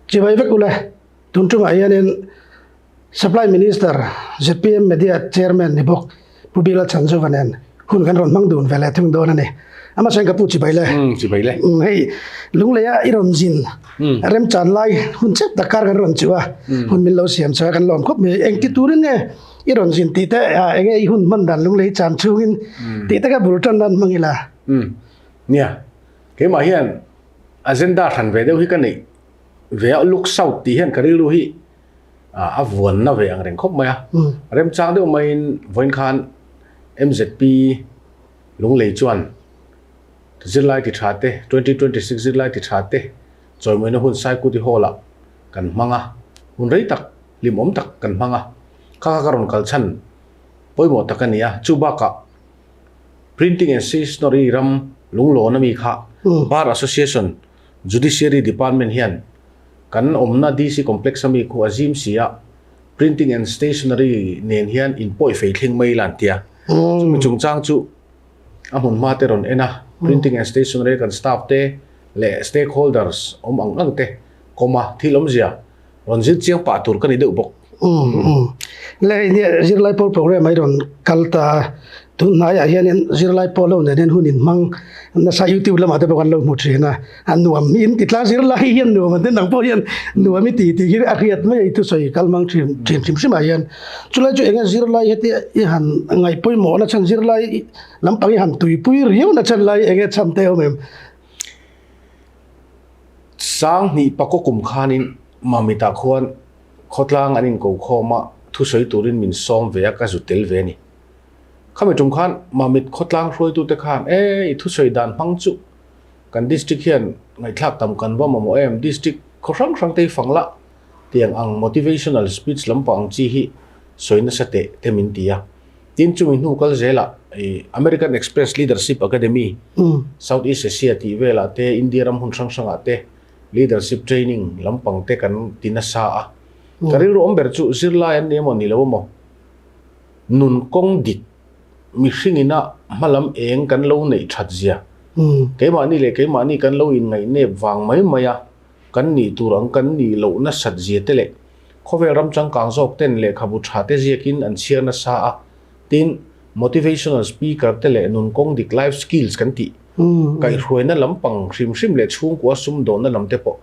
Chibai vek ule, tun tungah hianin Supply Minister, zpm Media Chairman ni bawk Pu Bila Chhanzova nen hun kan rawn hmang dun ve leh thung dawn a ni. Ama chuan ka pu chibai le. Chibai le. Hei, Lungleia i rawn zin remchan lai hun chep tak kar kan rawn chu a, hun min lo siam chuan kan lawm khawp mai. Engti turin nge i rawn zin tih te, enge i hun hman dan Lunglei chan chhungin tih te kha bul tan nan hmang ila. Nia, keimah hian agenda hran ve deuh hi ka neih ve a, look south tih hian ka rilru hi a vuanna ve ang reng khawp mai a. Remchang deuh maiin vawiin khan MZP Lunglei chuan zirlai ti tha te, 2026 zirlai ti tha te chawimawina hun Saikuti Hall-ah kan hmang a, hun rei tak, hlimawm tak kan hmang a. Kha kha ka rawn kal chhan pawimawh tak a ni a, chu bakah Printing and Stationery ram lunglawn ami kha Bar Association Judiciary Department hian kan awmna DC Complex ami khu a zim si a, Printing and Stationery nen hian inpawih fei thleng mai ila an ti a. Chumi chungchang chu a hmun hma te rawn en a, Printing and Stationery kan staff te leh stakeholders awm ang ang te kawm a, thil awmzia rawn zir chiang pah tur ka ni deuh bawk. Le nia zirlai pawl program a i rawn kal ta a, tun hnaiah hianin zirlai pawl ho nen hian hun inhmang nasa youtube lamah te pawh kan lo hmu thin a, a nuam hi in ti tlang zirlai hian nuam an ti nang pawh hian nuam i ti tih hi a hriat mai a i thusawi kal hmang thin thin hrim hrim ah hian chulai chu enge zirlai hetia i han ngaih pawimawh na chhan zirlai lampang i han tuipui riau na chhan lai enge chhan te awm em? Sanghnih pakaw kum khanin Mamitah khuan khawtlang an inko khawm a, thusawi turin min sawm ve a, ka zu tel ve a ni. Khami tum khan Mamit khawtlang hruaitute khan, E, i thusawi dan hmang chu kan district hian ngaihthlak tam kan va mamawh em, district khaw hrang hrang te hi fang la, tiang ang motivational speech lampang ang chi hi sawi nasa teh te min ti a. Tin, chumi hnu kal zelah American Express Leadership Academy, South East Asia tih velah te, India ram hmun hrang hrangah te leadership training lampang te kan ti nasa a. Ka rilru awm ber chu zirlai an ni emaw ni lo emaw, nun kawng dik mihringina hmalam eng kan lo neih that zia, keimahni leh keimahni kan lo inngaih nep vang mai mai a, kan nih tur ang kan nih loh nasat zia te leh khawvel ram changkang zawk ten lehkhabu tha te ziakin an chhiar nasa a, tin, motivational speaker te leh nun kawng dik life skills kan tih kaihhruaina lampang hrim hrim leh chhungkua sumdawnna lam te pawh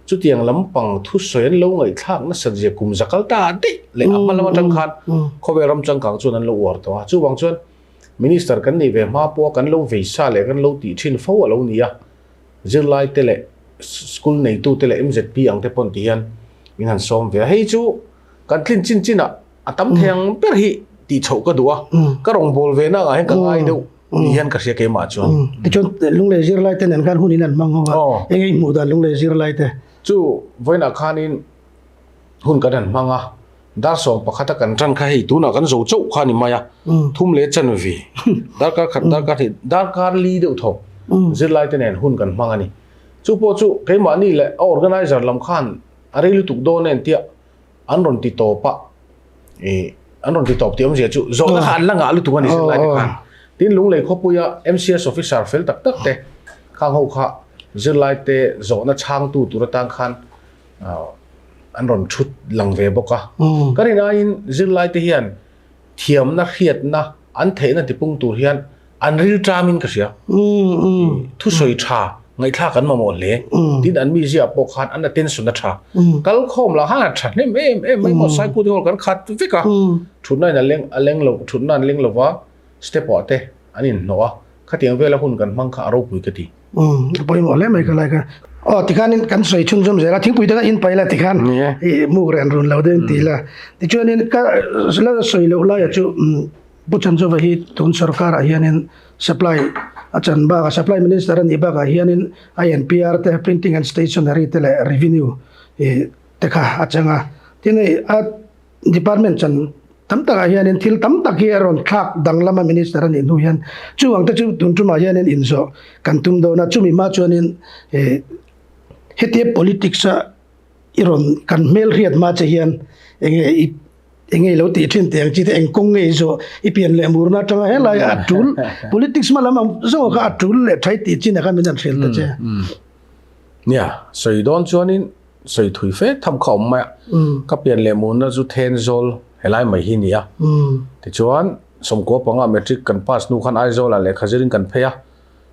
chutiang lampang thusawi an lo ngaihthlak nasat zia kum za kal ta daih leh a hma lam atang khan khawvel ram changkang chuan an lo uar tawh a, chuvang chuan minister kan nih ve hma pawha kan lo vei sa leh kan lo tih thin fo a lo ni a. Zirlai te leh school neitu te leh MZP ang te pawn ti hian min han sawm ve a. Hei chu kan tlin chin chin ah a tam thei ang ber hi tih chhoh ka duh a, ka rawngbâwl ve na angah hian ka ngai deuh ni hian ka hria keimah chuan. Tichuan Lunglei zirlai te nen khan hun in an hmang ho a, eng eng hmuh dan Lunglei zirlai te? Chu vawiinah khanin hun kan han hmang a, dar 11 a kan tan kha hei tunah kan zo chauh kha a ni mai a, thum leh chanve, darkar khat darkar hnih, darkar li deuh thawk zirlai te nen hun kan hmang a ni. Chu pawh chu keimahni leh a organizer lam khan a rei lutuk dawn e an tia an rawn ti tawp a, ih an rawn ti tawp tih awmzia chu zawhna kha an la ngah lutuk a ni zirlai te khan. Tin Lunglei khawpuia MCS officer fel tak tak te khang ho kha zirlai te zawhna chhangtu tur atan khan an rawn thut lang ve bawk a. Ka rin aiin zirlai te hian thiamna hriatna an theihna tipung tur hian an ril tamin ka hria. Thusawi tha ngaihthlak an mamawh hle. Tin an mizia pawh khan an attention a tha. Kal khawm lah khan a tha hnem em em mai maw Saikut hall kan khat vek a. Thutna in a leng a leng lo thutna an leng lova step ah te an inhnawh a. Khatiang vela hun kan hmang kha a ropui ka ti. A pawimawh hle mai ka lai kha. Aw tikhanin kan sawi chhunzawm zel a, thingpui te kha in pai la tikhan i muk ren run lo deuhin ti la. Tichuanin ka la sawi loh laia chu Pu Chanchova hi tun sorkarah hianin supply a chan bakah supply minister a nih bakah hianin INPR te printing and stationery te leh revenue te kha a chang a. Tin hei a Department chan tam takah hianin thil tam tak hi a rawn thlak danglam a Minister a nih hnu hian chu ang te chu tun tumah hianin inzawh kan tum dawn a, chumi hma chuanin hetia politics a i rawn kan hmel hriat hma che hian enge i enge i lo tih thin teh ang chi te eng kawng nge i zawh i pian leh murna atanga helai a tul politics hma lam ang zawng kha a tul leh thai tih chin ah khan min han hrilh ta che. Nia, sawi dawn chuanin. sawi thui fe tham kha awm mai a. Ka pian leh muhna chu Thenzawl helai mai hi ni a. Tichuan, sawmkua panga matric kan pass hnu khan Aizawlah lehkha zirin kan phei a.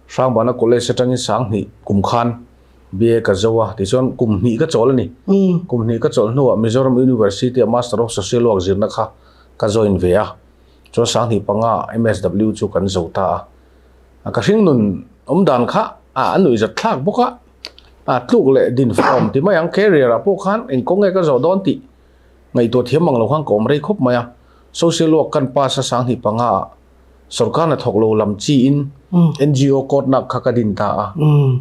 Hrangbana College atangin Sanghnih kum khan BA ka zo a, tichuan kum hnih ka chawl a ni. Kum hnih ka chawlh hnuah Mizoram University-a Master of Social Work zirna kha ka join ve a. Chuan Sanghnih panga MSW chu kan zo ta a. A ka hring nun awm dan kha a a nuih zat thlak bawk a, a tluk leh din form ti mai ang career ah pawh khan eng kawng nge ka zawh dawn tih ngaihtuah thiam ang lo khan ka awm rei khawp mai a, social work kan pass a 2005 ah sorkar hnathawk lo lam chi in NGO court nak kha ka din ta a,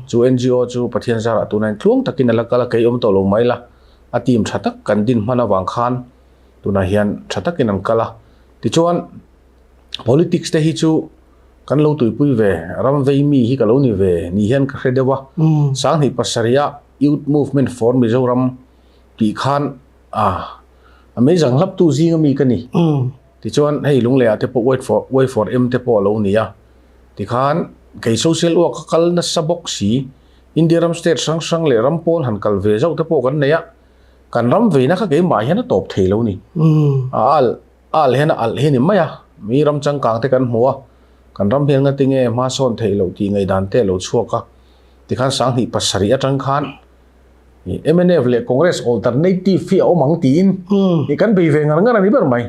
chu NGO chu Pathian zarah tunah in tluang takin a la kal a kei awm tawh lo mai la, a team tha tak kan din hman avang khan tunah hian tha takin an kal a, tichuan politics te hi chu Kan lo tuipui ve, ram vei mi hi ka lo ni ve ni hian ka hre deuh a. 2007 a Youth Movement for Mizoram tih khan a a meizang hlaptu zinga mi ka ni. Tichuan hei Lungleiah te pawh Wait for Way for M te pawh a lo ni a. Tikhan kei social work ka kal nasa bawk si, India ram state hrang hrang leh ram pawn han kal ve zauh te pawh kan nei a, kan ram veina kha keimah hian a tawp thei lo ni. A al A alh hian a alh hi a ni mai a, mi ram changkang te kan hmu a, kan ram hian ngati nge hma sawn theih loh tih ngaihdan te a lo chhuak a, tikhan 2007 atang khan mnf leh Congress alternative hi a awm ang tiin i kan bei ve ngar ngar a ni ber mai.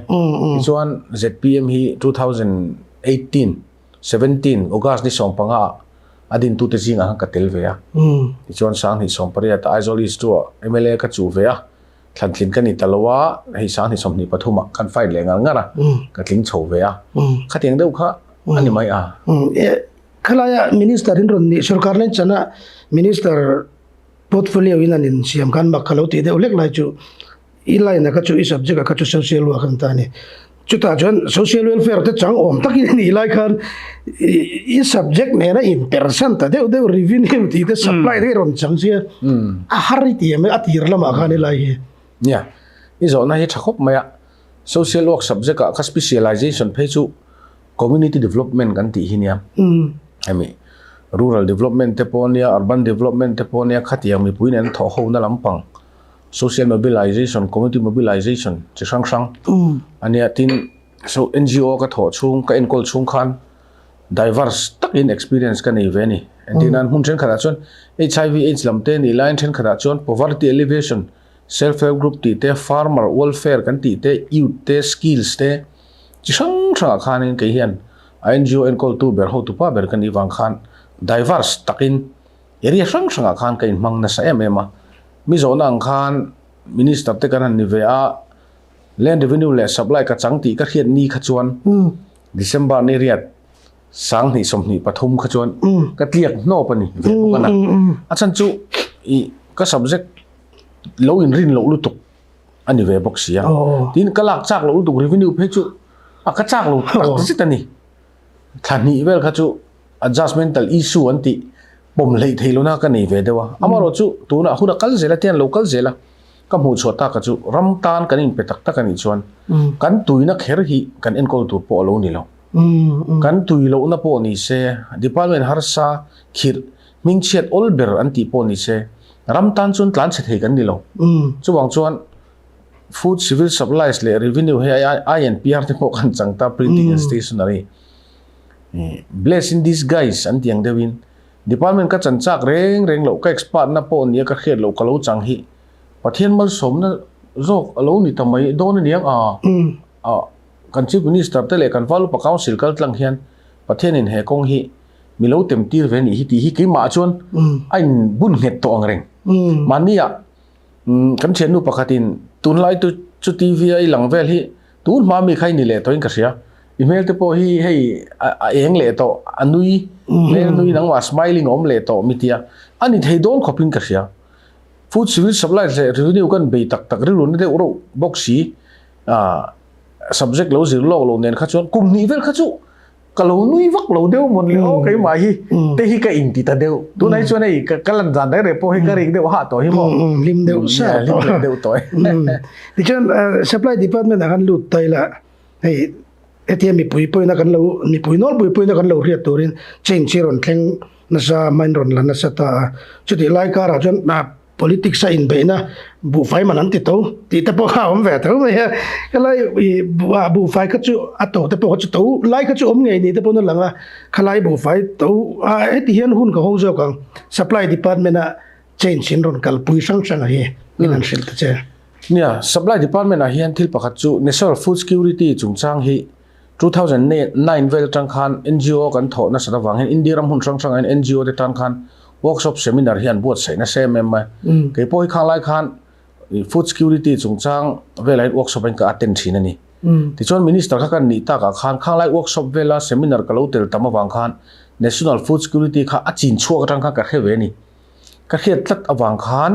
Tichuan zpm hi 2018, 17 August ni 15 ah a dintute zingah khan ka tel ve a, tichuan 2018 ah Aizawl East 2 ah mla ka chuh ve a. Thlantlin ka ni ta lo a, hei 2023 ah kan fight leh ngar ngar a, ka tling chho ve a, khatiang deuh kha a ni mai a. Khalaia Minister in rawn nih sorkar nen chana Minister portfolio in an insiam khan mak ka lo tih deuh hlek lai chu i line a kha chu i subject a kha chu social work an ta a ni. Chutah chuan social welfare te chang awm takin a nih lai khan i subject nena inpersan ta deuh deuh revenue tih te supply te rawn chang sia a har i ti em a tir lamah khan helai hi. Nia, i zawhna hi tha khawp mai a, social work subject ah kha specialization phei chu community development kan tih hi nia, hemi rural development te pawh nia, urban development te pawh nia khatiang mipui nen thawh hona lampang Social mobilization, community mobilization chi hrang hrang a nia. Tin, so NGO ka thawh chhung, ka enkawl chhung khan diverse takin experience ka nei ve a ni. Engtin nan hmun thenkhatah chuan HIV AIDS lam te nih laiin thenkhatah chuan poverty alleviation, self help group tih te, farmer welfare kan tih te, youth te, skills te chi hrang hrangah khanin kei hian a NGO enkawltu ber, hotupa ber ka nih vang khan diverse takin Area hrang hrangah khan ka inhmang nasa em em a, mi zawhna ang khan Minister te kan han ni ve a, Land Revenue leh Supply ka chang tih ka hriat ni kha chuan December ni riat 2023 kha chuan ka tliak hnawp a ni ve bawk a na. A chhan chu i ka subject lo inrin loh lutuk a ni ve bawk si a, tin ka lak chak loh lutuk revenue phei chu a ka chak lo tak zet a ni. Thla hnih vel kha chu adjustmental issue an tih pawm hleih theih lohna ka nei ve deuh a. Amaherawh chu tunah hun a kal zel a, tian lo kal zel a, ka hmuh chhuah tak a chu ram tan kan inpe tak tak a nih chuan kan tuina kher hi kan enkawl tur pawh a lo ni lo. Kan tui lohna pawh ni se, department harsa khirh hmingchhiat awl ber an tih pawh ni se, ram tan chuan tlanchhe thei kan ni lo. Chuvang chuan Food Civil Supplies leh Revenue hei INPR te pawh kan chang ta Printing and Stationery. Bless in disguise an tih ang deuhin Department ka chan chak reng reng loh ka expert na pawh nia ka hriat loh ka lo chang hi Pathian malsawmna zawk a lo ni ta mai dawn a niang a a kan Chief Minister te leh kan Valupa Council kal tlang hian Pathianin he kawng hi mi lo tem tir ve nih hi tih hi keimah chuan a in bun nghet tawh ang reng. Mahnia Kan thiannu pakhatin tunlai chu chu TV a i lang vel hi tun hma mi kha i ni leh tawhin ka hria. I hmel te pawh hi hei a eng leh tawh, a nui, hmel nui nangmah smiling a awm leh tawh mi tia. A ni thei dawn khawpin ka hria. Food Civil Supplies leh Revenue kan bei tak tak rilru na deuh reuh bawk si. Subject lo zir lawk loh nen kha chuan kum hnih vel kha chu ka lo nui vak lo deuh mawn le aw keimah hi te hi ka inti ta deuh tunah hi chuan hei ka lan zan reng reng pawh hi ka ring deuh hah tawh hi maw hlim deuh sa hlim leh deuh tawh tichuan supply department ah khan lut ta ila hei hetia mipui pawhin a kan lo mipui nawlpui pawhin a kan lo hriat turin change hi rawn thleng nasa main rawn la nasa ta a chutih lai karah chuan. Politics a inbeihna buhfai man an ti tho tih te pawh kha a awm ve tho mai a. Helai ih buhfai kha chu a to te pawh kha chu to lai kha chu awm ngei ni te pawn a lang a, khalai buhfai to a heti hian hun ka hawng zawk ang supply department a change in rawn kalpui hrang hrang a hi min han hrilh ta che. Nia, supply department ah hian thil pakhat chu National Food Security chungchang hi 2009 vel atang khan NGO kan thawh nasat avang hian India ram hmun hrang hrangah hian NGO te tan khan workshop seminar hi an buatsaih nasa em em mai. Kei pawh hi khang lai khan food security chungchang velah hian workshop ah hian ka attend thin a ni. Tichuan minister kha kan nih takah khan khang lai workshop vela seminar ka lo tel tam avang khan National Food Security kha a chin chhuak atang khan ka hre ve a ni. Ka hriat tlat avang khan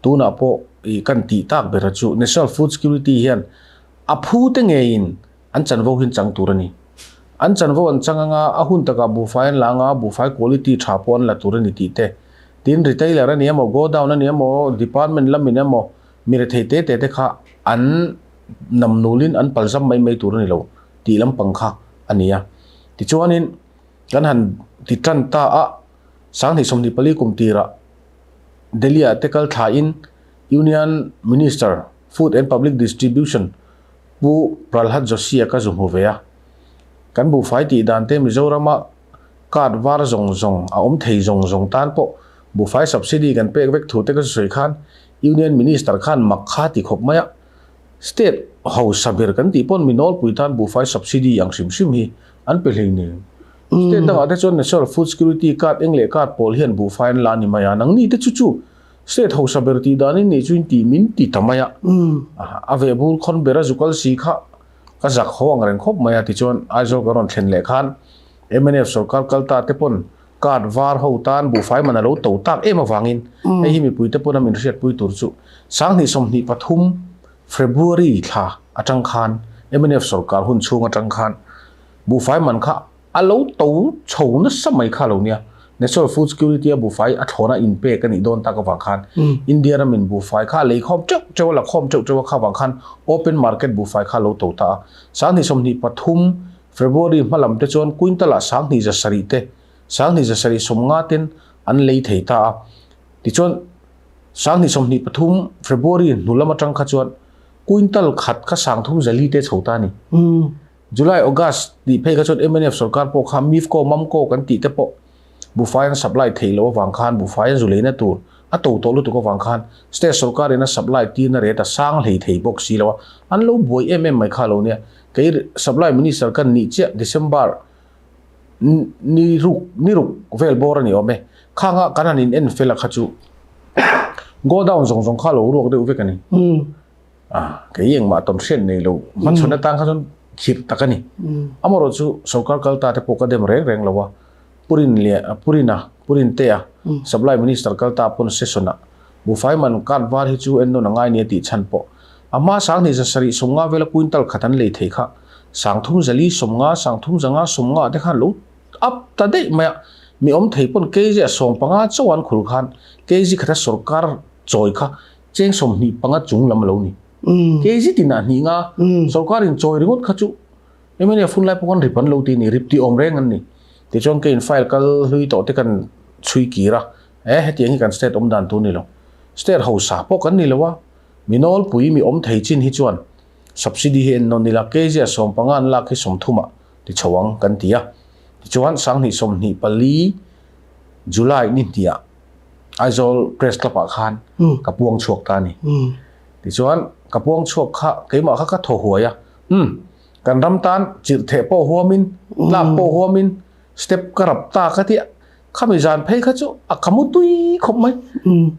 tunah pawh kan tih tak bera chu National Food Security hian a phu te ngeiin An chanvo hi an chang tur a ni. An chanvo an chang anga a hun takah buhfai an la anga buhfai quality tha pawh an la tur a ni tih te. Tin, retailer a ni emaw, godown a ni emaw, department lamin emaw, mi rethei te te te kha an namnulin an palzam mai mai tur a ni lo tih lampang kha a ni a. Tichuanin, kan han ti tan ta a, 2024 kum tirah Delhi-ah te kal thlain Union Minister, Food and Public Distribution, Pu Pralhad Joshi-a ka zu hmu ve a. Kan buhfai tih dan te Mizorama card var zawng zawng a awm thei zawng zawng tan pawh buhfai subsidy kan pek vek thu te ka zu sawi khan Union Minister khan mak kha ti khawp mai a. State hausa ber kan tih pawn mi nawlpui tan buhfai subsidy ang hrim hrim hi an pe hlei nen. State dangah te chuan National Food Security Card eng leh card pawl hian buhfai an la ni mai a, nangni te chu chu State hausa ber tih danin nih chu in tih min ti ta mai a, a veh bur khawn ber a zu kal si kha ka zak haw ang reng khawp mai a tichuan Aizawl kan rawn thlen leh khan mnf sorkar kal ta te pawn card var ho tan buhfai man a lo to tak em avangin hei hi mipui te pawn a min hriatpui tur chu 2023 February thla atang khan mnf sorkar hun chhung atang khan buhfai man kha A lo to chho nasa mai kha lo nia. National Food Security a buhfai a thlawna inpek a nih dawn tak avang khan India ramin buhfai kha a lei khawm teuh teuh a, la khawm teuh teuh a kha avang khan open market buhfai kha a lo to ta a. 2023 February hma lam te chuan quintal ah 2700 te, 2750 ten an lei thei ta a. Tichuan 2023 February hnu lam atang kha chuan quintal khat kha 3400 te chho ta a ni. July, August tih phei kha chuan mnf sorkar pawh kha MIFCO, MAMCO kan tih te pawh buhfai an supply theih loh avang khan buhfai an zu leina tur a to tawh lutuk avang khan state sorkar in a supply tirna rate a sang hlei thei bawk si lo a, an lo buai em em mai kha lo nia. Kei supply minister kan nih chiah December ni ruk ni ruk vel bawr a ni awm e. Khanga kan han in en fel a kha chu godown zawng zawng kha lo ruak deuh vek a ni. A, kei engmah tawn hriat nei lo, hmachhawn atang kha chuan khirh tak a ni. Amaherawh chu sorkar kal ta te pawh ka dem reng reng lo a, Purin leh Purina, Purin te a, Supply Minister kal ta pawn session ah buhfai man card var hi chu en nawn a ngai nia tih chhan pawh a hma 2750 vela quintal khat an lei thei kha 3450, 3550 te khan lo up ta daih mai a, mi awm thei pawn kg a 15 chauh an khul khan kg khata sorkar chawi kha Cheng 25 chung lam a lo ni. Kg tinah hnih nga sorkarin chawi ringawt kha chu mnf hun lai pawh khan rip an lo ti a ni, rip tih awm reng an ni. Tichuan keiin file kal hlui tawh te kan chhui kir a, e hetiang hi kan state awm dan tur ni lo. State hausa pawh kan ni lo a, mi nawlpui mi awm thei chin hi chuan subsidy hi en nawn ila kg a 15 an lak hi 30 ah ti chho ang kan ti a. Tichuan 2024 July ni hniah Aizawl Press Club ah khan ka puang chhuak ta a ni. Tichuan ka puang chhuak kha keimah kha ka thaw huai a, umm kan ram tan chirh theh pawh huamin, tlak pawh huamin step ka rap ta ka tia, khami zan phei kha chu a ka mu tui khawp mai.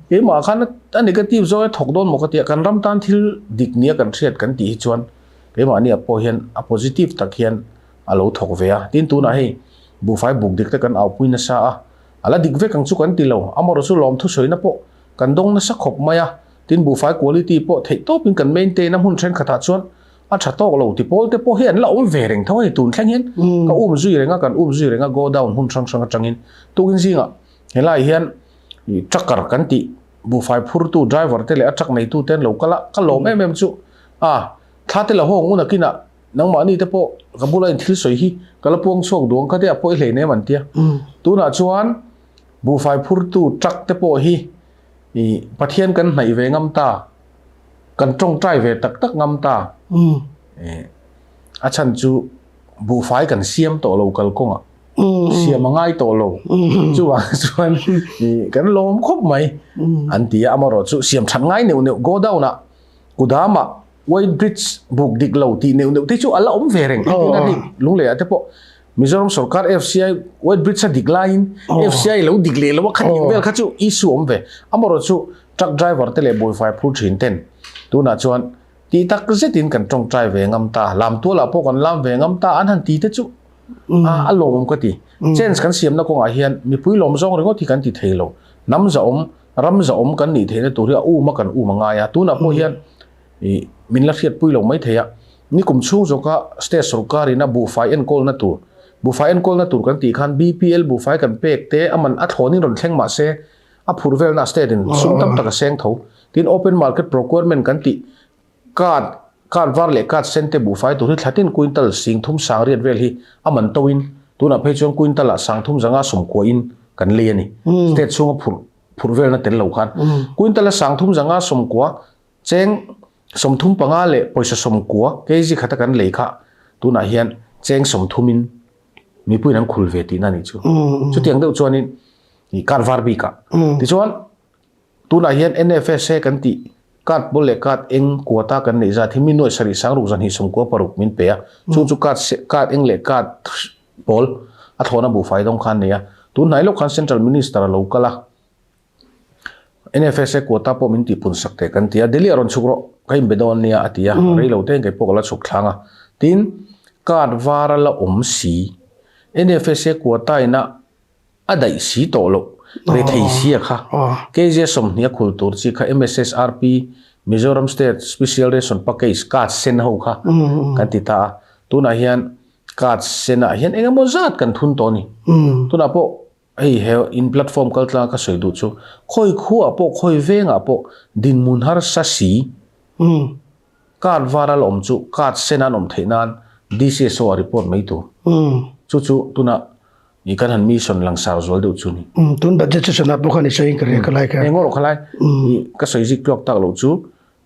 Keimah khan a negative zawng a thawk dawn maw ka tia, kan ram tan thil dik nia kan hriat kan tih hi chuan keimahni ah pawh hian a positive tak hian a lo thawk ve a. Tin tunah hei buhfai buk dik te kan aupui nasa a, A la dik vek ang chu kan ti lo, amaherawh chu lawmthu sawina pawh kan dawng nasa khawp mai a, tin buhfai quality pawh theih tawpin kan maintain a hmun thenkhatah chuan a tha tawk lo ti pawl te pawh hi an la awm ve reng tho a ni tun thleng hian ka um zui reng a kan um zui reng a go down hmun hrang hrang atangin tukin zingah helai hian trucker kan tih buhfai phurtu driver te leh a truck neitu te an lo kal a ka lawm em em chu a thla te la hawng un a kinah Nangmahni te pawh ka bula in thil sawi hi ka la puang chhuak duang kha te a pawi hlei nem an tia. Tunah chuan buhfai phurtu truck te pawh hi I Pathian kan hnaih ve ngam ta, kan tawngtai ve tak tak ngam ta. A chhan chu buhfai kan siam tawh lo kalkawngah, siam a ngai tawh lo. Chuvang chuan kan lawm khawp mai an ti a, amaherawh chu siam that ngai neuh neuh godown ah kudam ah White Bridge buk dik lo tih neuh neuh te chu a la awm ve reng. Engtin a hei Lunglei ah te pawh Mizoram sorkar FCI White Bridge a dik laiin FCI lo dik leh lo a khat eng vel kha chu issue awm ve. Amaherawh chu truck driver te leh bawihfai phur thin ten tunah chuan tih tak zetin kan tawngtai ve ngam ta, lam tualah pawh kan lam ve ngam ta an han ti te chu a lawmawm ka ti. Chance kan siamna kawngah hian mipui lawm zawng ringawt hi kan ti thei lo. Hnam zahawm, ram zahawm kan nih theihna tur hi a um a kan um a ngai a. Tunah pawh hian I min la hriatpui lo mai thei a, nikum chhung zawka state sorkarin a buhfai enkawlna tur, buhfai enkawlna tur kan tih khan BPL buhfai kan pek te a man a thlawnin rawn thleng mah se a phur velna state in sum tam tak a seng tho. Tin, open market procurement kan tih card, card var leh card sen te buhfai tur hi thlatin quintal sing thum sang riat vel hi a man toin tunah phei chuan quintal ah sang thum zanga sawmkua in kan lei a ni. State chhunga phurh phurh velna tel lo khan quintal a sang thum zanga sawmkua Cheng 35 leh pawisa 90 kg khata kan lei kha tunah hian cheng 30 in mipuiin an khul ve tihna a nih chu. Chutiang deuh chuanin i card var bikah. Tichuan tunah hian NFSA kan tih card pawl leh card eng quota kan neih zat hi mi nuai sarih sang ruk zahnih 96 min pe a. Chung chu card card eng leh card pawl a thlawhna buhfai dawng kha an nei a. Tun hnai lawk khan Central Minister a lo kal a. NFSA quota pawh min tihpun sak teh kan ti a, Delhi a rawn chhuk rawh, ka inbe dawn nia a ti a, rei lo te kei pawh ka la chhuk thlang a. Tin, card var a la awm si, NFSA quota ina a daih si tawh loh, rethei si a kha, KJ 20 a khul tur chi kha MSSRP, Mizoram State Special Ration Package, card sen ho kha kan ti ta a, tunah hian card senah hian eng emaw zat kan thun tawh a ni. Tunah pawh Hei he in platform kal tlang ka sawi duh chu khawi khuah pawh khawi vengah pawh dinhmun harsa si card var a la awm chu card sen an awm theih nan DCSO ah report mai tur. Chu chu tuna i kan han mission langsar zual deuh chu ni. Tun budget session ah pawh khan i sawi in ka ria ka lai kha. Eng erawh khalai i ka sawi zik tluak tak loh chu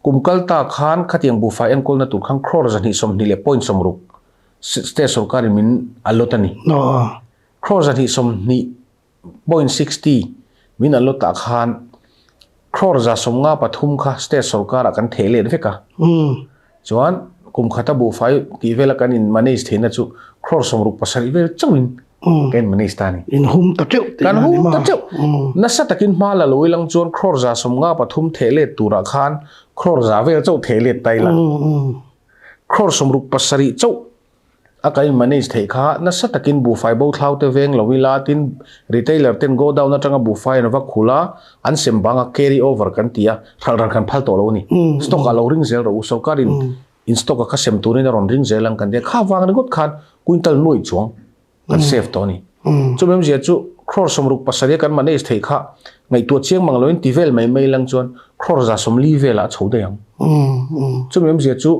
kum kal ta khan khatiang buhfai enkawlna tur khan crore 220 leh point 60 state sorkar in min allot a ni. Crore 220.60 min an lawtah khan crore 153 kha state sorkarah kan theh let vek a. Chuan kum khata buhfai tih vela kan in manage theihna chu crore 67 vel chauhin kan in manage ta a ni. In hum ta teuh tih a ni maw? Kan hum ta teuh. Nasa takin hma la lo ilang chuan crore 153 theh let turah khan crore 100 vel chauh theh let ta ila. Crore 67 chauh A ka in manage theih kha nasa takin buhfai bo thlau te veng lo ila tin retailer ten godown atanga buhfai an va khul a, an sem bang a carry over kan ti a, hralh ran kan phal tawh lo a ni. Stock ah lo ring zel rawh u, sorkar in in stock a kha sem turin a rawn ring zel ang kan ti a, kha vang ringawt khan quintal nuaih chuang kan save tawh a ni. Chumi awmzia chu crore 67 a kan manage theih kha ngaihtuah chiang mang loin ti vel mai mai lang chuan crore 140 velah a chho daih ang. Chumi awmzia chu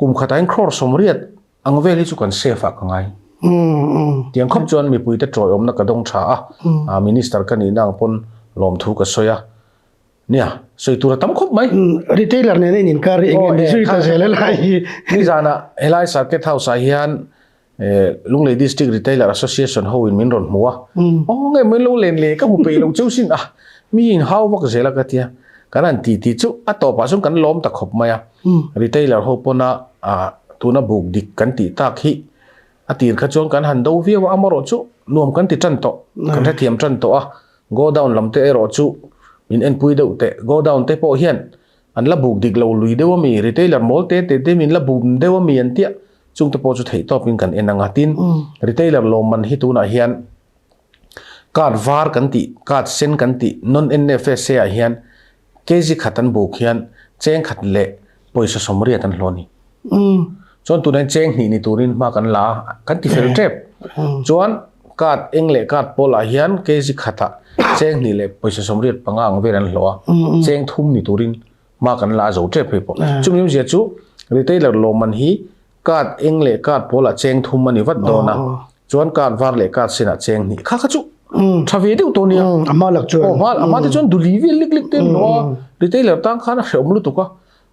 Kum khatah hian crore 80 ang vel hi chu kan safe ah ka ngai. Tiang khawp chuan mipuite tawiawmna ka dawng tha a, Minister ka nihna ang pawn lawmthu ka sawi a. Nia, sawi tur a tam khawp mai. Retailer nen a in inkar hi eng nge ni zui ta zel helai hi. Nizanah helai Circuit House ah hian Lunglei District Retailer Association ho in min rawn hmu a, aw nge min lo len le ka hmu peih lo cheu sin a, mi in hau vak zel a ka tia, kan han ti ti chu a tawpah chuan kan lawm ta khawp mai a, retailer ho pawna tuna buk dik kan tih tak hi a tir kha chuan kan han do viau a, amarawh chu nuam kan ti tan tawh, kan hrethiam tan tawh a, go down lam te erawh chu min enpui deuh teh, go down te pawh hian an la buk dik lo lui deuh a mi, retailer mawl te te te min la bum deuh a mi an tia, Chungte pawh chu theih tawpin kan en ang a, tin retailer lawmman hi tunah hian card var kan tih, card sen kan tih, non-NFSA ah hian kg khat an buk hian cheng khat leh pawisa 80 an hlawh a ni. Chuan tunah hian cheng hnih ni turin hma kan la a, kan ti fel tep. Chuan card eng leh card pawlah hian kg khatah cheng hnih leh pawisa 85 ang vel an hlawh a, cheng thum ni turin Hma kan la a zo tep hei pawh. Chumi awmzia chu retailer lawmman hi card eng leh card pawlah cheng thum a ni vat dawn a, chuan card var leh card senah cheng hnih kha kha chu Tha ve deuh tawh nia. A hma lak chuan. Aw hma a hma te chuan duli vel lek lek te an hlawh a, retailer tan khan a hrehawm lutuk a,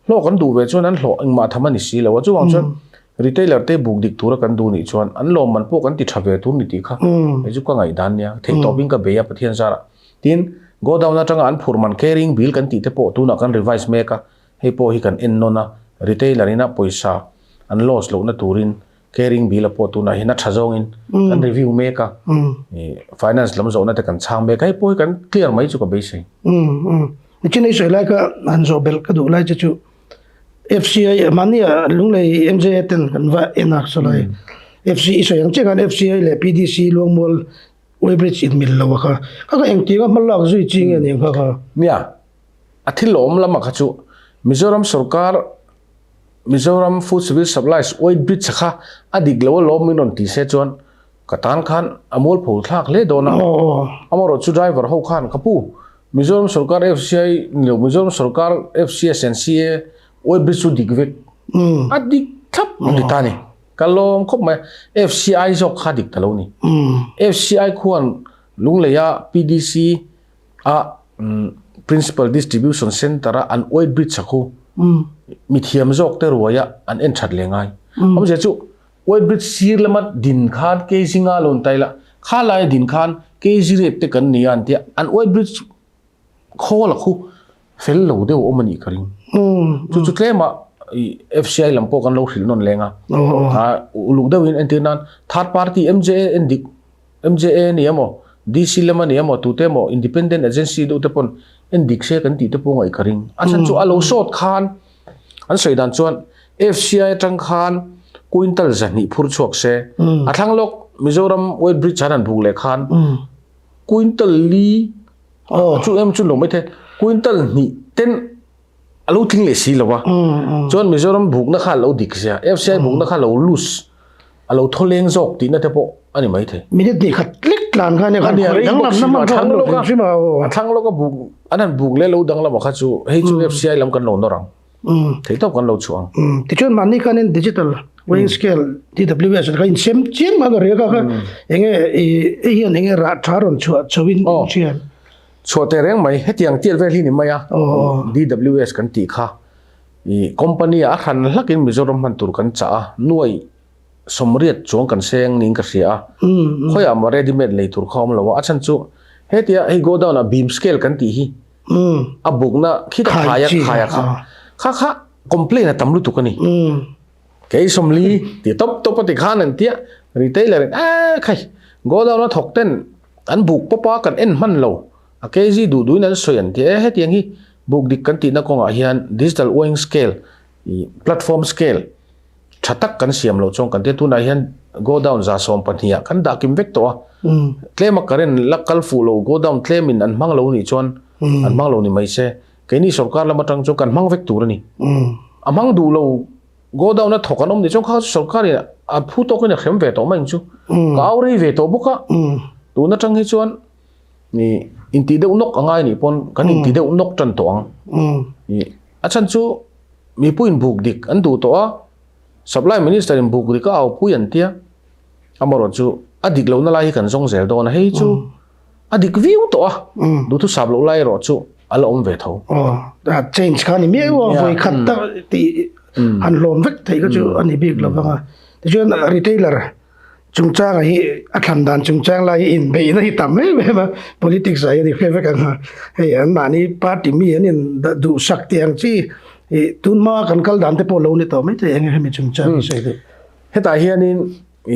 hlawh kan duh ve chuan an hlawh engmah tham a ni si lo a, chuvang chuan retailer te buk dik tura kan duh nih chuan an lawmman pawh kan ti tha ve tur ni tih kha hei chu ka ngaihdan nia, theihtawpin ka bei a Pathian zarah. Tin, godown atanga an phurh man carrying bill kan tih te pawh tunah kan revise mek a, hei pawh hi kan ennawn a, retailer ina pawisa an loss lohna turin Caring bill a pawh tunah hian a tha zawngin kan review mek a, finance lam zawhna te kan chhang mek a, hei pawh hi kan clear mai chu ka beisei. Nichin ei sawi lai kha han zawh belh ka duh lai che chu FCI mahni ah Lunglei MJA ten kan va en a saw lai FC i sawi ang chiah khan FCI leh PDC Luangmual Weighbridge in mil lo a kha kha kha engtiang a hma lak zui chi nge aniang kha kha. Nia, a thil awm lamah kha chu Mizoram sorkar Mizoram Food Civil Supplies Weight Bridge kha a dik lo alawm min rawn ti se chuan ka tan khan a mualpho thlak hle dawn a. Amaherawh chu driver ho khan ka pu Mizoram sorkar FCI ni lo Mizoram sorkar FCS and CA Weight Bridge chu dik vek a dik thlap an ti ta a ni. Ka lawm khawp mai FCI zawk kha dik ta lo ni. FCI khuan Lungleia PDC a Principal Distribution Centre a an weight bridge a khu mithiam zawk te ruai a an en that leh ngai. Awmzia chu weight bridge sir lama din khan kg nga lo an tai la, kha laia din khan kg rate te kan ni a an tia, an weight bridge khawl a khu fel lo deuh awm a nih ka ring. Chu chu tlema FCI lam pawh kan lo hrilh nawn leng a, uluk deuhin entir nan third party MJA en dik MJA a ni emaw, DC lam a ni emaw, tute emaw independent agency deuh te pawn en dik se kan tih te pawh ngaih ka ring. A chhan chu a lo sawt khan an sawi dan chuan FCI atang khan quintal 200 phur chhuak se, a thlang lawk Mizoram weight bridge an han buk leh khan quintal li chu em chu lo mai thei quintal hnih ten a lo tling leh si lo a. Chuan Mizoram bukna kha a lo dik sia, FCI bukna kha a lo loose, a lo thaw leng zawk tihna te pawh a ni mai thei. Minute hnih khat lek tlan kha nia khan khawih danglam na hman kha an lo hrim hrim a aw. A thlang lawka buk an han buk leh lo danglam a kha chu hei chu FCI lam kan lo nawr ang. Theihtawp kan lo chhuah ang. Tichuan mahni khanin digital weighing scale DWS kha insem chiang mai a rel kha kha enge hei hian enge rah tha rawn chhuah chhoin thian. Chhuah teh reng mai, hetiang tial vel hi ni mai a, DWS kan tih kha i company ah a hran hlakin Mizoram hman tur kan chah a, nuai 80 chuang kan seng niin ka hria a, khawiah maw ready made lei tur kha awm lo a, a chhan chu hetia hei godown ah beam scale kan tih hi a bukna khita khaia khaia kha kha kha complain a tam lutuk a ni. Kei 40 ti tawp tawp a ti khan an tia, retailer in eh khai godown a thawk ten an buk pawp a kan en hman lo, a kg duh duhin an sawi an ti e, hetiang hi buk dik kan tihna kawngah hian digital weighing scale ih platform scale tha tak kan siam loh chuan kan tia tunah hian godown 120 ah kan dah kim vek tawh a, tlema current la kal fuh lo godown tlemin an hmang lo nih chuan an hmang lo ni mai se. Keini sorkar lam atang chuan kan hmang vek tur a ni. A hmang duh lo godown a thawk an awm ni chuan kha sorkarin a phu tawkin a hrem ve tawh mai ang chu. Ka au rei ve tawh bawk a. Tun atang hi chuan intih deuh nawk a ngai nih pawn kan intih deuh nawk tan tawh ang. A chhan chu mipuiin buk dik an duh tawh a, supply minister in buk dik a au pui an tia. Amaherawhchu chu a dik lohna lai hi kan zawng zel dawn a, hei chu A dik viau tawh a, duhthusap loh lai erawh chu a la awm ve tho. Aw, change kha a ni miau a, vawi khat tak tih han hlawm vek theih kha chu a ni bik lo vang a. Tichuan retailer chungchanga hi a thlan dan chungchang lai hi inbeihna hi tam em em a, politics ah hian i hre vek ang a, hei anmahni party mi an in duhsak tih ang chi ih tun hma kan kal dan te pawh lo ni tawh mai thei eng hemi chungchang hi sawi duh. Hetah hianin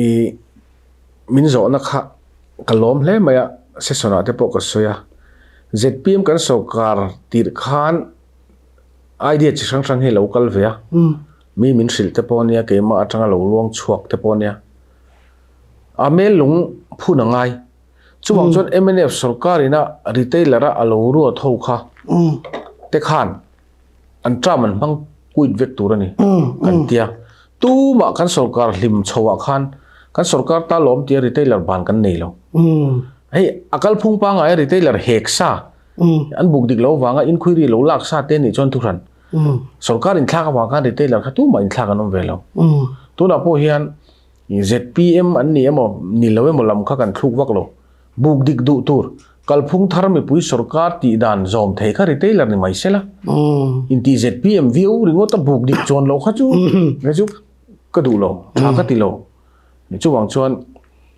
ih Min zawhna kha ka lawm hle mai a, session ah te pawh ka sawi a. Zpm kan sawrkar tirh khan idea chi hrang hrang hi lo kal ve a, mi min hrilh te pawh ania, keimah atanga lo luang chhuak te pawh ania. A mel lung phun a ngai. Chuvang chuan mnf sawrkar ina retailer a alo ruat ho kha te khan an term an hmang quit vek tur a ni kan tia. Tumah kan sorkar hlim chhoah khan kan sorkar ta lawm tia retailer ban kan nei lo. Hei a kalphung pangngai a retailer hek sa an buk dik lo vanga inquiry lo lak sa te nih chuan thuhran sorkar inthlak avang khan retailer kha tumah inthlak an awm ve lo. Tunah pawh hian zpm an ni emaw ni lo emaw lam kha kan thluk vak lo. Buk dik duh tur, kalphung thar mipui sorkar tih dan zawm thei kha retailer ni mai sela. Inti zpm viau ringawt a buk dik chuan loh kha chu kei chu ka duh lo, tha ka ti lo. Chuvang chuan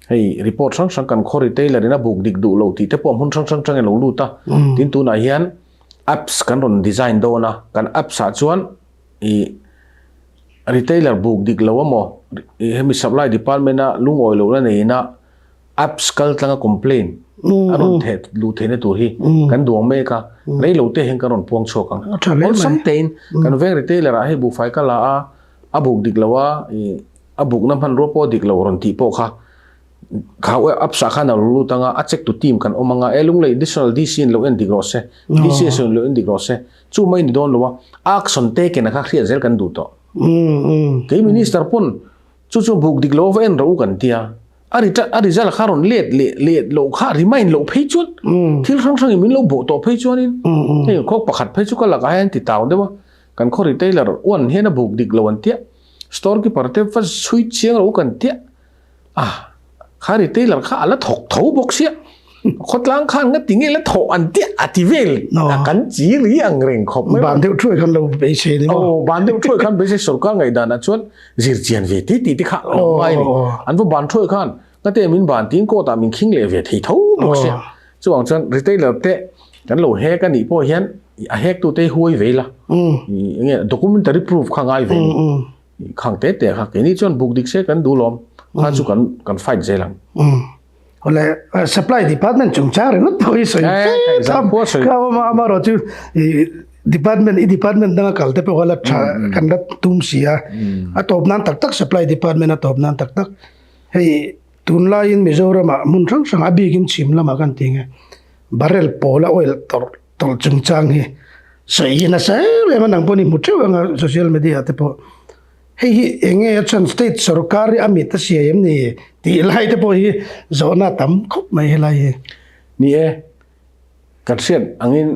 hei report hrang hrang kan khaw retailer in a buk dik duh lo tih te pawh hmun hrang hrang atangin lo lut a. Tin tunah hian apps kan rawn design dawn a, kan apps ah chuan ih retailer buk dik lo emaw hemi supply department a lungawi lohna neiin a apps kal tlanga complain a rawn theh luh theihna tur hi kan duang mek a, rei lo te hian kan rawn puang chhuak ang. Awlsam tein kan veng retailer ah hei buhfai ka la a, a buk dik lo a, a bukna hmanrua pawh a dik lo rawn tih pawh kha kha apps ah khan a lo lut ang a, a check tu team kan awm ang a, e Lunglei additional DC in lo en dik rawh se, DCS in lo en dik rawh se, chu mai ni dawn lo a, action taken a kha hriat zel kan duh tawh. Kei minister pawn chu chu buk dik lo va en rawh u kan tia. A ri a result kha rawn let leh let loh kha remind loh phei chuan thil hrang hrangin min lo bawh tawh phei chuanin hei khaw pakhat phei chu ka lakah hian ti tau deuh a, kan khaw retailer uan hian a buk dik lo an tia, store keeper te va chhui chiang lo kan tia, a kha retailer kha a la thawk tho bawk sia, khawtlang khan nga ti nge la thawh an tia a ti vel a kan chi ri ang reng khawp mai. Ban deuh thuai khan lo beisei ni maw? Aw ban deuh thuai khan beisei sorkar ngaihdanah chuan Zir chian ve ti tih te kha a awm ngai a ni. An va ban thuai khan ngate min ban tiin court ah min khing leh ve thei tho bawk sia. Chuvang chuan retailer te kan lo hack a nih pawh hian a hack tu te hi huai ve ila. Enge documentary proof kha ngai ve a ni. Khang te te kha keini chuan buk dik se kan duh lawm. Kha chu kan kan fight zel ang. Awle supply department chungchang ringawt pawh hi sawi fe tham ka awm a amaherawhchu ih department i department danga kal te pawh kha la tha kan la tum si a a tawp nan tak tak supply department a tawp nan tak tak hei tunlaiin Mizoramah hmun hrang hrang a bikin chhim lamah kan ti nge barrel pawla oil tawrh tawlh chungchang hi sawi hi nasa em em a nang pawh ni hmu theuh anga social media te pawh. Hei hi eng nge a chhan state sorkar hi a mit a siai em ni tih lai te pawh hi zawhna a tam khawp mai helai hi. Ni e, kan hriat angin